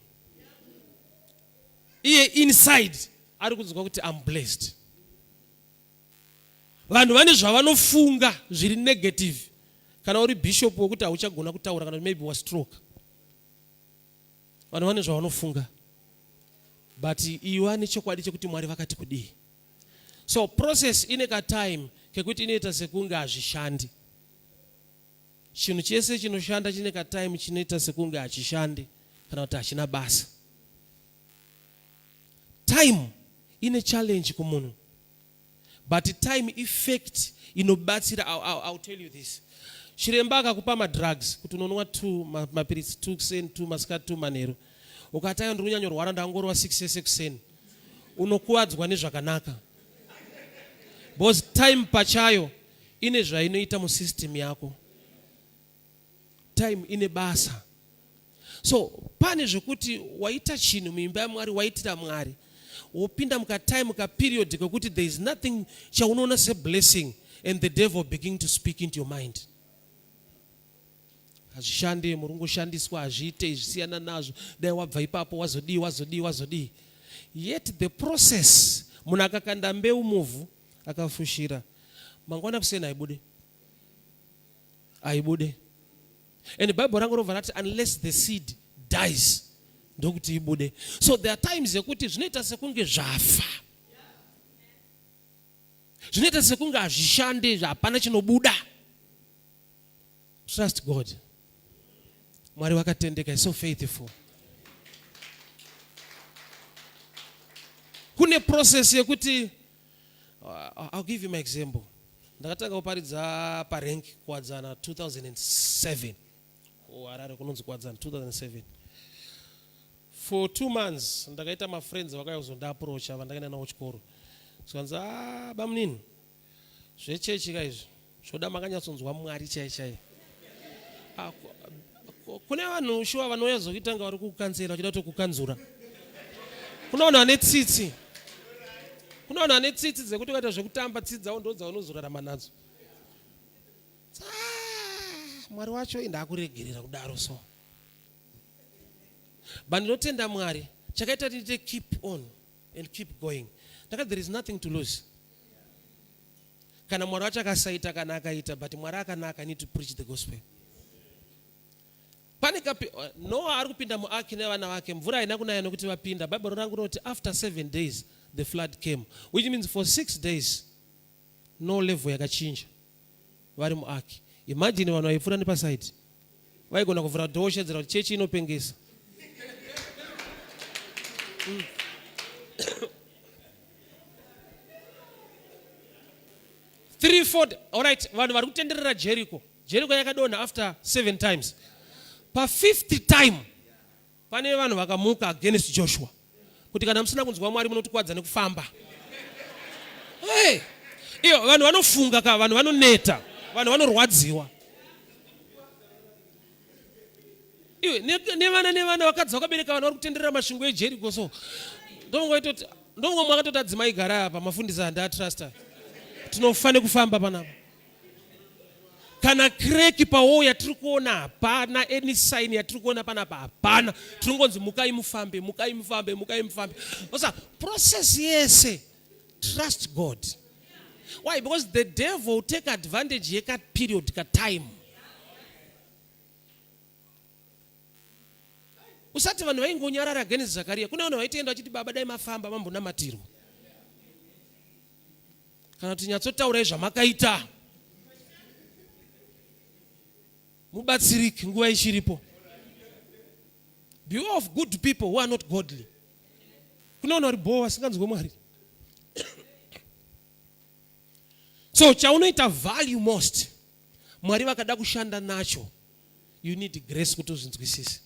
iye inside ari kunzwa kuti am blessed vanhu vane zvavanofunga zviri negative kana uri bishop wekuti hauchagona kutaura kana maybe wastroke Vanhu vane zvavanofunga but iva nechokwadi chekuti Mwari vakati kudii. So process ine katime kekuti inoita sekunge hazvishandi. Chinhu chese chinoshanda chine katime chinoita sekunge hachishandi kana kuti hachina basa. Time ine challenge kumunhu but time effect inobatsira I'll, I'll, I'll tell you this chiremba akakupa madrugs kuti unonwa two mapiritsi two kuseni two masikati two manheru ukati ayo ndiri kunyanyorwara ndangorova six yese kuseni unokuvadzwa nezvakanaka because time pachayo ine zvainoita musystem yako time ine basa so pane zvekuti waita chinhu muimba yamwari waitira mwari wopinda mukatime kaperiod kekuti there is nothing chaunoona seblessing and the devil begin to speak into your mind hazvishande muri kungoshandiswa hazviite zvisiyana nazvo dai wabva ipapo wazodii wazodii wazodii yet the process munhu akakanda mbeu muvhu akafushira mangwana kuseni haibude haibude and bible rangu robva rati unless the seed dies ndokuti ibude so there are times yekuti zvinoita sekunge zvafa zvinoita sekunge hazvishande hapana chinobuda trust god mwari vakatendeka so faithful kune process yekuti uh, I'll give you my example ndakatanga kuparidza parank kuwadzana 2007 kuharare kunonzi kuwadzana 2007 for two months ndakaita mafriends vakauya kuzondiaprocha vandakaenda navo chikoro zvikanzi ah, bamunini zvechechi ka izvi zvoda makanyatsonzwa mwari chai chai ah, kune vanhu shuwa vanouya zokuita nga vari kukanzera vachida kutokukanzura kuna vanhu vane tsitsi kuna vanhu vane tsitsi dzekuti ukaita zvekutamba tsitsi dzavo ndo dzaunozorarama nadzo ah, mwari wacho indakuregerera kudaro so but ndinotenda mwari chakaita tiite keep on and keep going ndakati there is nothing to lose kana mwari wacho akasaita kana akaita but mwari akanaka i need to preach the gospel pane kapi eh, noa ari kupinda muaki nevana vake mvura haina kunaya nokuti vapinda bhaibheri rangu rinoti after seven days the flood came which means for six days no level yakachinja vari muaki imagine vanhu vaipfuura nepasaidi vaigona kuvhura dhoo oshedzera kuti chechi inopengesa mm. 3 4 alright vanhu vari kutenderera jericho jericho yakadonha after 7 times pafifth time pane vanhu vakamuka against joshua kuti kana musina kunzwa mwari munotikwadza nekufamba hey, iyo vanhu vanofunga ka vanhu vanoneta vanhu vanorwadziwa iwe nevana nevana vakadzi vakabereka vana vari kutenderera masvingo ejeriko so ndongo makatoti adzimai gara apa mafundisi handiatrusta tinofa nekufamba panapa kana kreki pawo yatiri kuona hapana any sign yatiri kuona panapa hapana tinongonzi mukai mufambe mukai mufambe mukai mufambe osa process yese trust god why because the devil will take advantage yeka period ka time usati vanhu vaingonyarara against zakaria kune vanhu vaitoenda vachiti baba dai mafamba mambonamatirwa kana kuti nyatsotaurai zvamakaita mubatsiriki nguva ichiripo beware of good people who are not godly kune vanhu vari bhoo vasinganzwe mwari so chaunoita value most mwari vakada kushanda nacho you need grace kuti uzvinzwisise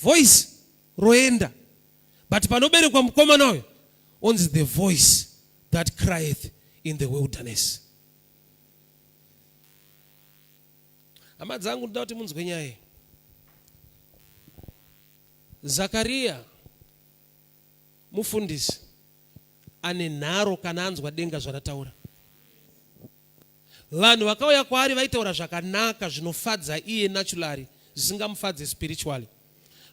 voice roenda but panoberekwa mukomana uyo onzi the voice that crieth in the wilderness hama dzangu ndoda kuti munzwe nyaya zakariya mufundisi ane nharo kana anzwa denga zvarataura Vanhu vakauya kwaari vaitaura zvakanaka zvinofadza iye naturally zvisingamufadze spiritually.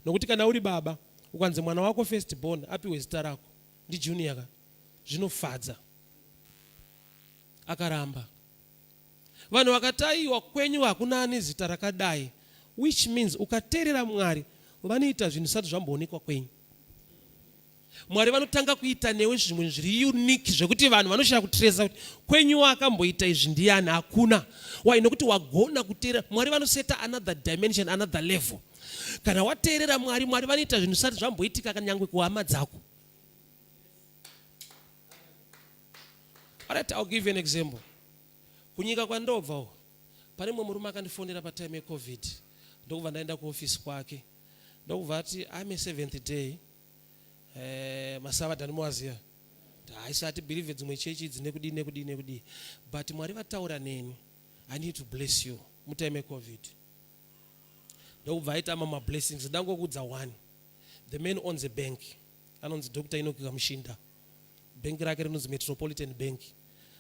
Nokuti kana uri baba ukanzi mwana wako first born apiwe zita rako ndijunior ka zvinofadza. Akaramba. Vanhu vakati aiwa kwenyu hakuna ane zita rakadai which means ukateerera Mwari vanoita zvinhu zvisati zvamboonekwa kwenyu. Mwari vanotanga kuita newe zvimwe zviri unique zvekuti vanhu vanoshaya kutresa kuti kwenyu akamboita izvi ndiyani hakuna. Why? Nokuti wagona kuteerera Mwari vanoseta another dimension, another level. Kana wateerera Mwari, Mwari vanoita zvinhu zvisati zvamboitika kanyangwe kuhama dzako. Alright, I'll give you an example. Kunyika kwandobva uko pane mumwe murume akandifonera patime yecovid ndokubva ndaenda kuofisi kwake ndokubva ati I'm a seventh day eh, masavadha ndimowaziva haisi hatibhilivhe dzimwe chechi idzi nekudii nekudii nekudii but mwari vataura neni i need to bless you mutime yecovid ndokubva aita ama mablessings ndangokuudza one the man owns a bank anonzi dr enoki kamushinda bhengi rake rinonzi metropolitan bank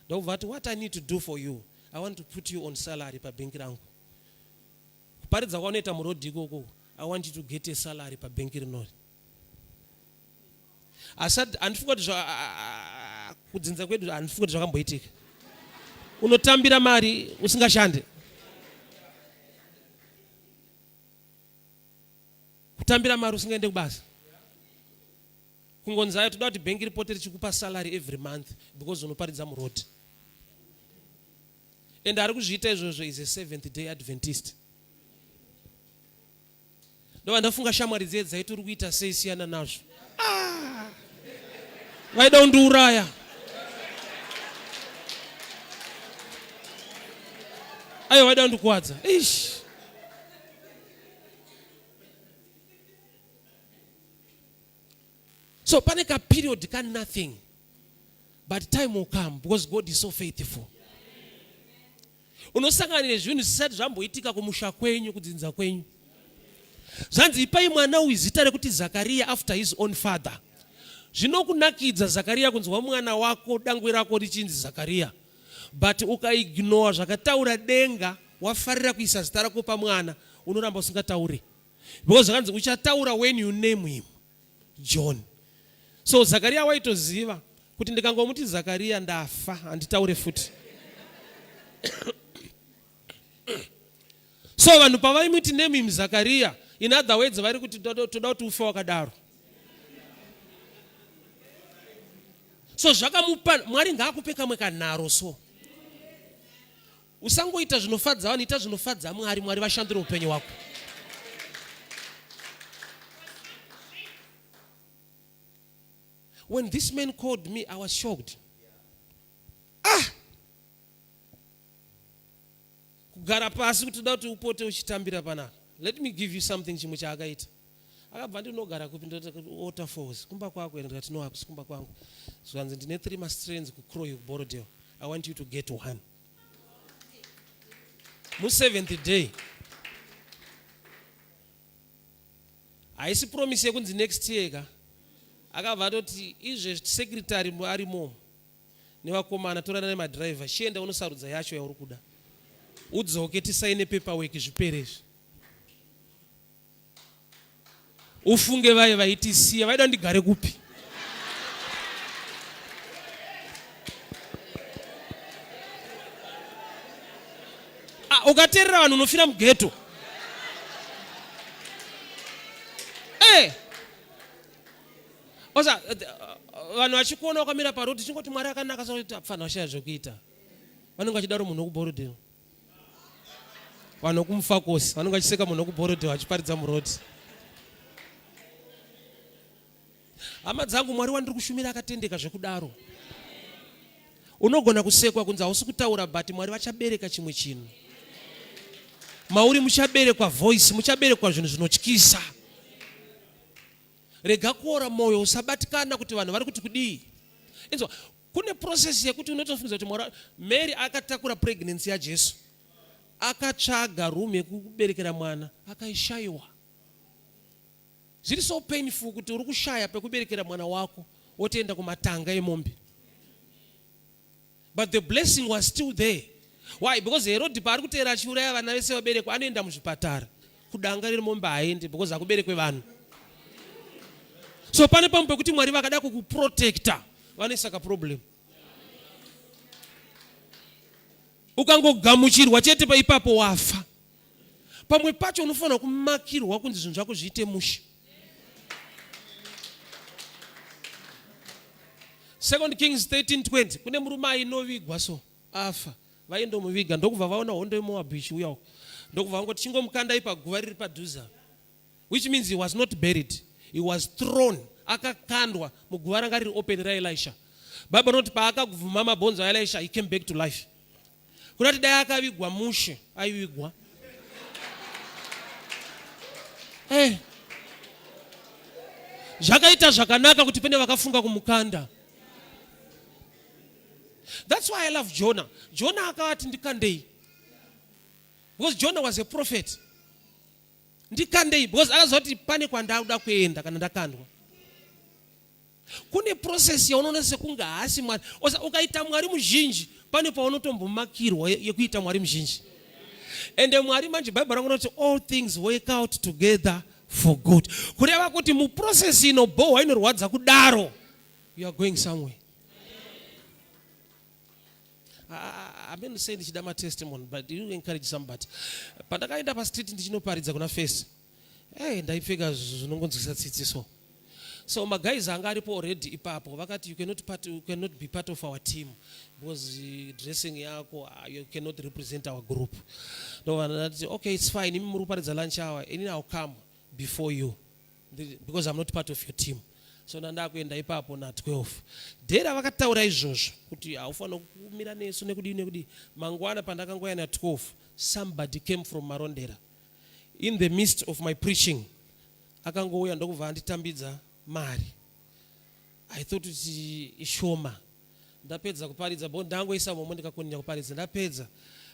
ndokubva ati what i need to do for you i want to put you on salary pabhengi rangu kuparidza kwaunoita murodhi ikoko i want you to get a salary pabhengi rinori asi handifunga kuti kudzinza kwedu handifunga kuti zvakamboitika unotambira mari usingashande kutambira mari usingaende kubasa kungonzi ayo toda kuti bhengi ripote richikupa salary every month because unoparidza muroad and ari kuzviita izvozvo is a seventh day adventist ndova ndafunga shamwari dziye dzaiti uri kuita sei siyana nazvo ah! vaida kundiuraya aiwa vaida kundikuwadza ish so pane kaperiod ka nothing but time will come because god is so faithful unosangana nezvinhu zvisati zvamboitika kumusha kwenyu kudzinza kwenyu zvanzi ipai mwana uyu zita rekuti zakariya after his own father zvinokunakidza zakariya kunzwa mwana wako dangwe rako richinzi zakariya but ukaignora zvakataura denga wafarira kuisa zita rako pamwana unoramba usingatauri because zvakanzi uchataura when you name him john so zakariya waitoziva kuti ndikangomuti zakariya ndafa handitaure futi so vanhu pavaimuti name him zakariya in other words vari kuti toda kuti ufe wakadaro so zvakamupa mwari ngaakupe kamwe kanharo so Usangoita zvinofadza vanhu, ita zvinofadza Mwari, Mwari vashandure upenyu hwako. When this man called me, I was shocked. Ah! Kugara pasi kuti toda kuti upote uchitambira panapa. Let me give you something chimwe chaakaita. Akabva ndinogara kupi ndoti Waterfalls kumba kwako here ndikati no hakusi kumba kwangu. Zvikanzi ndine 3 mastrands kuCrow kuBorrowdale. I want you to get one. Museventh day. Haisi promise yekunzi next year ka. Akabva atoti izvezvi secretary arimo nevakomana torana nemadriver chienda unosarudza yacho yauri kuda udzoke tisaine paperwork zvipere izvi ufunge vaye vaitisiya vaida ndigare kupi ah, ukateerera vanhu unofira mugeto hey! Eh! Osa eh, vanhu vachikuona wakamira paroad chingoti Mwari akanaka sokuti apfana washaya zvekuita. Vanenge vachidaro munhu wekuBorrowdale. Vanhu vekumufakosi vanenge vachiseka munhu wekuBorrowdale achiparidza muroad. Hama dzangu Mwari wandiri kushumira akatendeka zvekudaro. Unogona kusekwa kunzi hausi kutaura but Mwari vachabereka chimwe chinhu. Mauri muchaberekwa voice, muchaberekwa zvinhu zvinotyisa. Rega kuora moyo, usabatikana kuti vanhu vari kuti kudii. Inzwa, kune process yekuti unotofunza kuti Mwari Mary akatakura pregnancy yaJesu. Akatsvaga room yekuberekera mwana, akaishayiwa. Zviri so painful kuti uri kushaya pekuberekera mwana wako wotoenda kumatanga emombe. But the blessing was still there. Why? Because Herod paari kuteera achiuraya vana vese vaberekwa anoenda muzvipatara. Kudanga riri mombe haaendi because hakuberekwe vanhu. So pane pamwe pekuti Mwari vakada kukuprotecta vanoisa kaproblem. Ukangogamuchirwa chete paipapo wafa. Pamwe pacho unofanira kumakirwa kunzi zvinhu zvako zviite mushe. Second Kings 13:20 kune murume ainovigwa so afa vaindomuviga ndokubva vaona hondo yeMoabhu ichiuya uko ndokubva vangoti chingomukandai paguva riri padhuze which means he was not buried he was thrown akakandwa muguva ranga riri open raElisha Bible rinoti paakabvuma mabhonzo aElisha he came back to life kuda kuti dai akavigwa mushe aivigwa hey. Eh. Zvakaita zvakanaka kuti pane vakafunga kumukanda. That's why I love Jonah. Jonah akavati ndikandei. Because Jonah was a prophet. Ndikandei because akaziva kuti pane kwandakuda kuenda kana ndakandwa. Kune process yaunoona sekunge haasi Mwari. Osa ukaita Mwari muzhinji pane paunotombomakirwa yekuita Mwari muzhinji. Ende Mwari manje Bible rangu rinoti all things work out together for good. Kureva kuti muprocess inobhohwa inorwadza kudaro you are going somewhere. I'm say ndichida matestimony but you encourage somebody. Pandakaenda pastreet ndichinoparidza kuna first. Hey, ndaipfeka zvinongonzwisa tsitsi so. So maguys anga aripo already ipapo vakati you cannot, part, you cannot be part of our team because dressing yako you cannot represent our group. Ndovanati okay it's fine imi muri kuparidza lunch hour inini I'll come before you because I'm not part of your team. So ndandakuenda ipapo na 12. Day ravakataura izvozvo kuti haufanira kumira nesu nekudii nekudii. Mangwana pandakangouya na 12 somebody came from Marondera. In the midst of my preaching akangouya ndokubva anditambidza mari. I thought kuti ishoma. Ndapedza kuparidza bo ndangoisa momo ndikakonina kuparidza. Ndapedza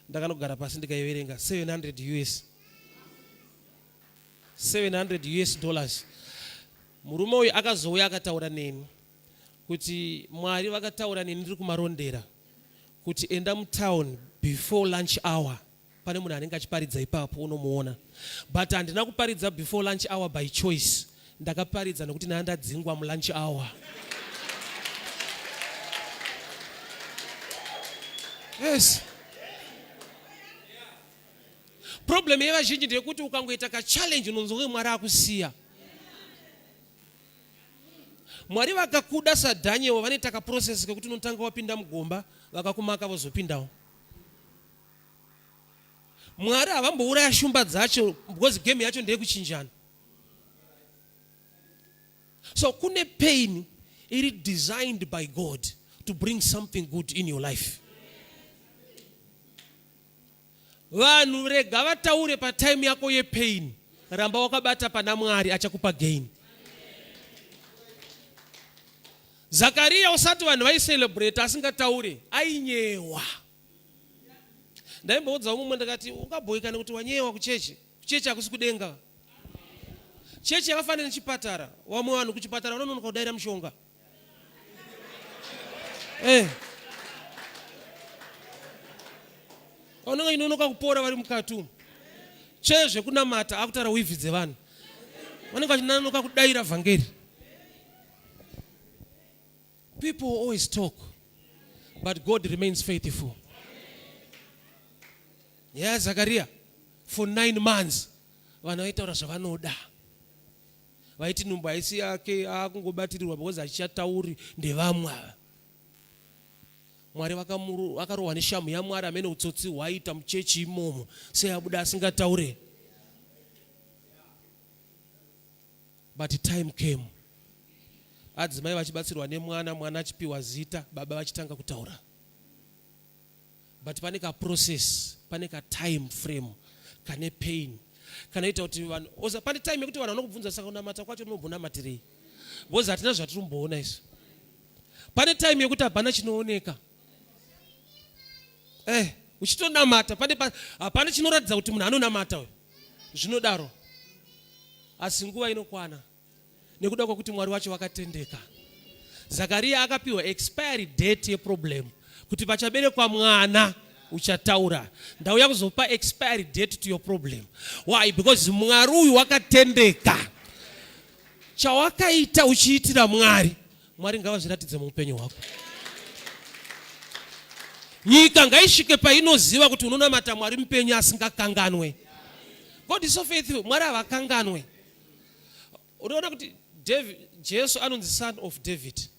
ndakanogara pasi ndikaiverenga 700 US. 700 US dollars. Murume uyu akazouya akataura neni kuti Mwari vakataura neni ndiri kumarondera kuti enda mutown before lunch hour pane munhu anenge achiparidza ipapo unomuona but handina kuparidza before lunch hour by choice ndakaparidza nekuti ndanga ndadzingwa mulunch hour yes problem yevazhinji ndeyekuti ukangoita kachallenge unonzwa kunge mwari akusiya mwari vakakuda sadaniel vanoita kaprocess kekuti unotanga wapinda mugomba vakakumaka vozopindawo Mwari havambouraya shumba dzacho because game yacho ndeyekuchinjana. So kune pain iri designed by God to bring something good in your life. Vanhu rega vataure patime yako yepain, ramba wakabata pana Mwari achakupa gain. Zakariya usati vanhu vaicelebrate asingataure ainyewa. Ndaimboudza mumwe ndakati ungabhoikana kuti wanyewa kuchechi. Kuchechi hakusi kudenga. Chechi yakafanana nechipatara. Vamwe vanhu kuchipatara vanononoka kudaira mushonga. Eh. Vanenge inonoka kupora vari mukati umu. Che zvekunamata akutaura wivhi dzevanhu. Vanenge vachinonoka kudaira vhangeri. People always talk, but God remains faithful. Nyaya yaZakaria for 9 months vanhu vaitaura zvavanoda. Vaiti nhumbu haisi yake akungobatirirwa because hachichatauri ndevamwe ava. Mwari vakarohwa neshamhu yaMwari amene utsotsi hwaiita muchechi imomo sei abuda asingataure. But time came adzimai vachibatsirwa nemwana, mwana achipiwa zita, baba vachitanga kutaura. But pane ka process, pane ka time frame kane pain kanoita kuti vanhu oza pane time yekuti vanhu vanokubvunza saka kunamata kwacho unombonamatirei because hatina zvatiri kumboona isu. Pane time yekuti hapana chinooneka eh uchitonamata pane hapana chinoratidza kuti munhu anonamata uyu zvinodaro asi nguva inokwana nekuda kwekuti mwari wacho vakatendeka zakariya akapiwa expiry date yeproblem kuti pachaberekwa mwana uchataura ndauya kuzopa expiry date to your problem why because mwari uyu wakatendeka chawakaita uchiitira mwari mwari ngavazviratidze muupenyu hwako nyika ngaisvike painoziva kuti unonamata mwari mupenyu asingakanganwe god is so faithful mwari havakanganwe unoona kuti David, jesu anonzi son of david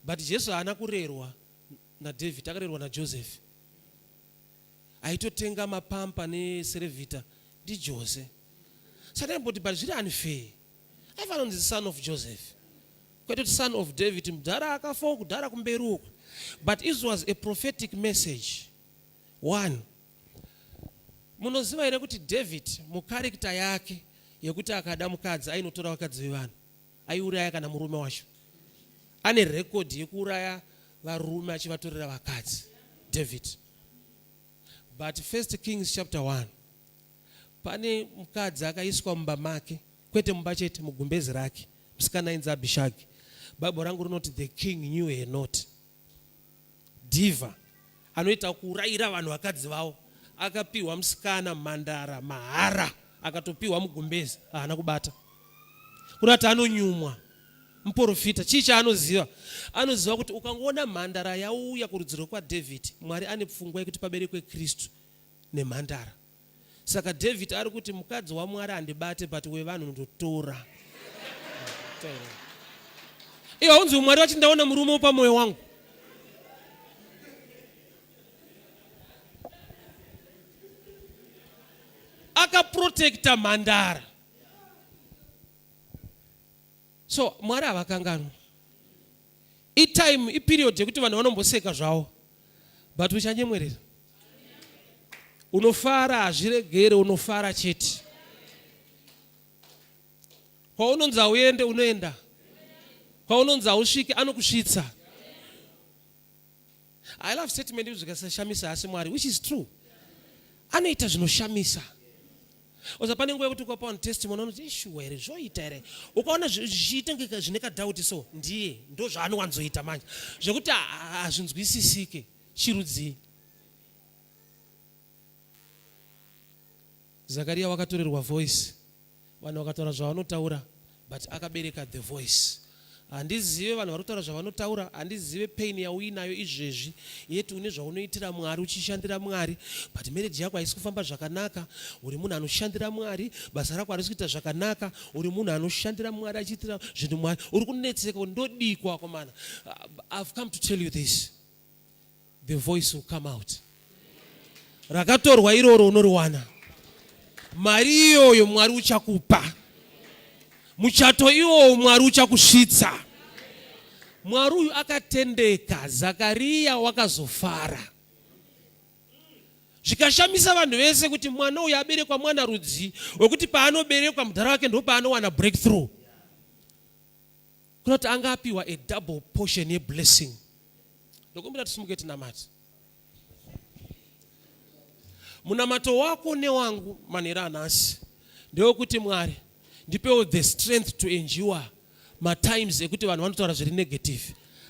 but jesu haana kurerwa nadavid akarerwa najoseph aitotenga mapampa neserevhita ndijose saka ndaimboti but zviri unfair aifanira kunzi son of joseph kwete kuti son of david mudhara akafawo kudhara kumberi uko but it was a prophetic message one munoziva here kuti david mukarekta yake yekuti akada mukadzi ainotora vakadzi vevanhu aiuraya kana murume wacho ane rekodhi yekuuraya varume achivatorera vakadzi david but first kings chapter 1 pane mukadzi akaiswa mumba make kwete mumba chete mugumbezi rake musikana ainzi abhishagi bible rangu rinoti the king knew her not diva anoita kuurayira vanhu vakadzi vavo akapiwa musikana mhandara mahara akatopiwa mugumbezi haana kubata kurati anonyumwa muprofita chii chaanoziva anoziva kuti ukangoona mhandara yauya kurudzi rwekwadhavhidhi mwari ane pfungwa yekuti paberekwe kristu nemhandara saka david ari kuti mukadzi wamwari handibate but wevanhu ndotora iwe haunzi mwari vati ndaona murume upa mwoyo wangu akaprotecta mhandara so mwari havakanganwi itime iperiod yekuti vanhu vanomboseka zvavo but uchanyemwerera unofara hazviregere unofara chete kwaunonzi hauende unoenda kwaunonzi hausvike anokusvitsa i love statement zvikasashamisa asi mwari which is true anoita zvinoshamisa oza pane nguva yekuti ukapa vanhu testimony vanoti ishuwa here zvoita here ukaona zvichiita nge zvine kadhauti so ndiye ndo zvaanowanzoita manje zvekuti hazvinzwisisike chirudzii zakariya wakatorerwa voice vanhu vakataura zvavanotaura but akabereka the voice handizive vanhu vari kutaura zvavanotaura handizive pain yauinayo izvezvi yeti une zvaunoitira mwari uchishandira mwari but marriage yako haisi kufamba zvakanaka uri munhu anoshandira mwari basa rako harisi kuita zvakanaka uri munhu anoshandira mwari achiitira zvinhu mwari uri kunetseka ndodikwa akomana i've come to tell you this the voice will come out rakatorwa iroro unoriwana mari iyoyo mwari uchakupa muchato iwowo mwari uchakusvitsa mwari uyu akatendeka zakariya wakazofara Zvikashamisa vanhu vese kuti mwana uyu aberekwa mwana rudzii wekuti paanoberekwa mudhara wake ndopaanowana breakthrough. Kuna kuti anga apiwa a double portion yeblessing. Ndokumbira tisimuke tinamate. Munamato wako newangu manheru anhasi ndewekuti Mwari ndipewo the strength to endure matimes ekuti vanhu vanotaura zviri negative.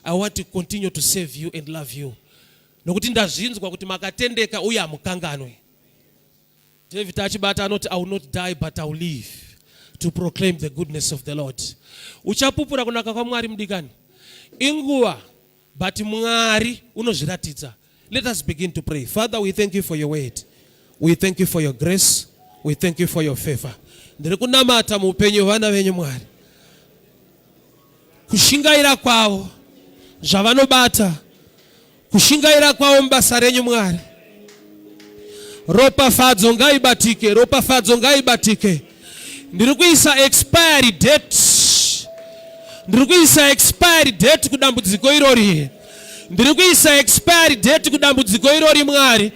I want to continue to serve you and love you nokuti ndazvinzwa kuti makatendeka uye hamukanganwe. David achibata anoti I will not die but I will live to proclaim the goodness of the Lord. Uchapupura kunaka kwaMwari mudikani. Inguva but Mwari unozviratidza. Let us begin to pray. Father, we thank you for your word. We thank you for your grace. We thank you for your favor. Ndiri kunamata muupenyu hwevana venyu Mwari. Kushingaira kwavo zvavanobata kushingaira kwavo mubasa renyu Mwari. Ropafadzo ngaibatike, ropafadzo ngaibatike. Ndiri kuisa expiry date, ndiri kuisa expiry date kudambudziko irori. Ndiri kuisa expiry date kudambudziko irori Mwari.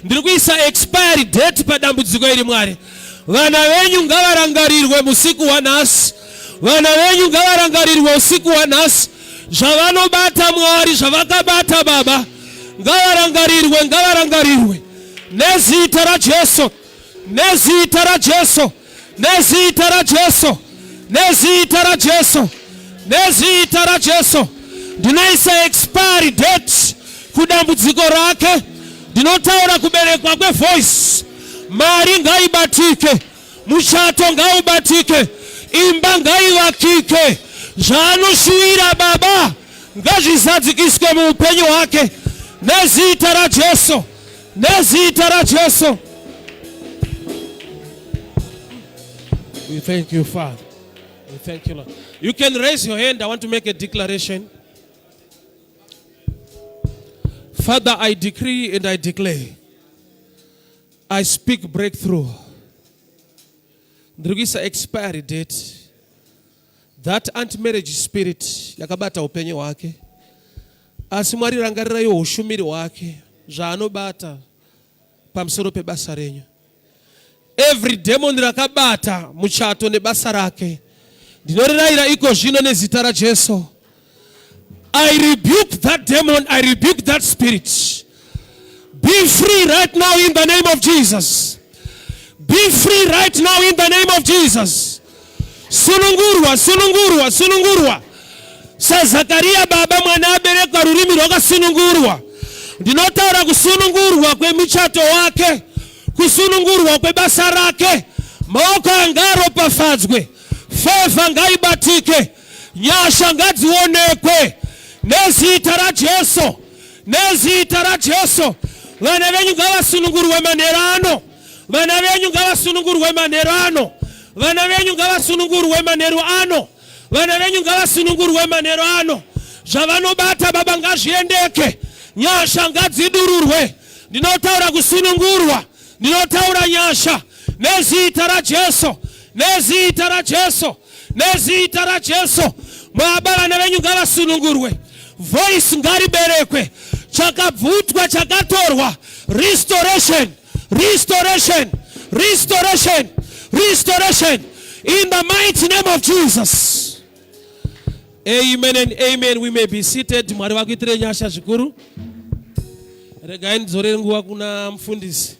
Ndiri kuisa expiry date padambudziko iri Mwari. Vana venyu ngavarangarirwe musiku wanhasi. Vana venyu ngavarangarirwe usiku wanhasi. Zvavanobata Mwari, zvavakabata Baba, ngavarangarirwe, ngavarangarirwe nezita raJesu, nezita raJesu, nezita raJesu, nezita raJesu, nezita raJesu. Ndinoisa expiry date kudambudziko rake. Ndinotaura kuberekwa kwevoice, mari ngaibatike. Muchato ngaubatike, imba ngaivakike, zvaanoshuvira Baba ngazvizadzikiswe muupenyu hwake nezita raJesu, nezita raJesu. We thank you, Father. We thank you, Lord. You can raise your hand. I want to make a declaration. Father, I decree and I declare. I speak breakthrough. Ndiri kuisa expiry date. That anti-marriage spirit yakabata upenyu hwake. Asi Mwari rangariraiwo ushumiri hwake zvaanobata pamusoro pebasa renyu. Every demon rakabata muchato nebasa rake ndinorirayira iko zvino nezita raJesu. I rebuke that demon, I rebuke that spirit. Be free right now in the name of Jesus. Be free right now in the name of Jesus. Sunungurwa, sunungurwa, sunungurwa. SaZakaria baba mwana aberekwa rurimi rwakasunungurwa. Ndinotaura kusunungurwa kwemichato wake, kusunungurwa kwebasa rake. Maoko anga aropafadzwe, favor ngaibatike. Nyasha ngadzionekwe nezita raJesu, nezita raJesu. Vana venyu ngavasunungurwe manheru ano, vana venyu ngavasunungurwe manheru ano, vana venyu ngavasunungurwe manheru ano, vana venyu ngavasunungurwe manheru ano. Zvavanobata Baba ngazviendeke, nyasha ngadzidururwe. Ndinotaura kusunungurwa, ndinotaura nyasha nezita raJesu, nezita raJesu. Nezita raJesu, Baba, vana venyu ngavasunungurwe. Voice ngariberekwe. Chakabvutwa, chakatorwa. Restoration, restoration, restoration, restoration. In the mighty name of Jesus. Amen and amen. We may be seated. Mwari vakuitire nyasha zvikuru. Regai ndidzorere nguva kuna mufundisi.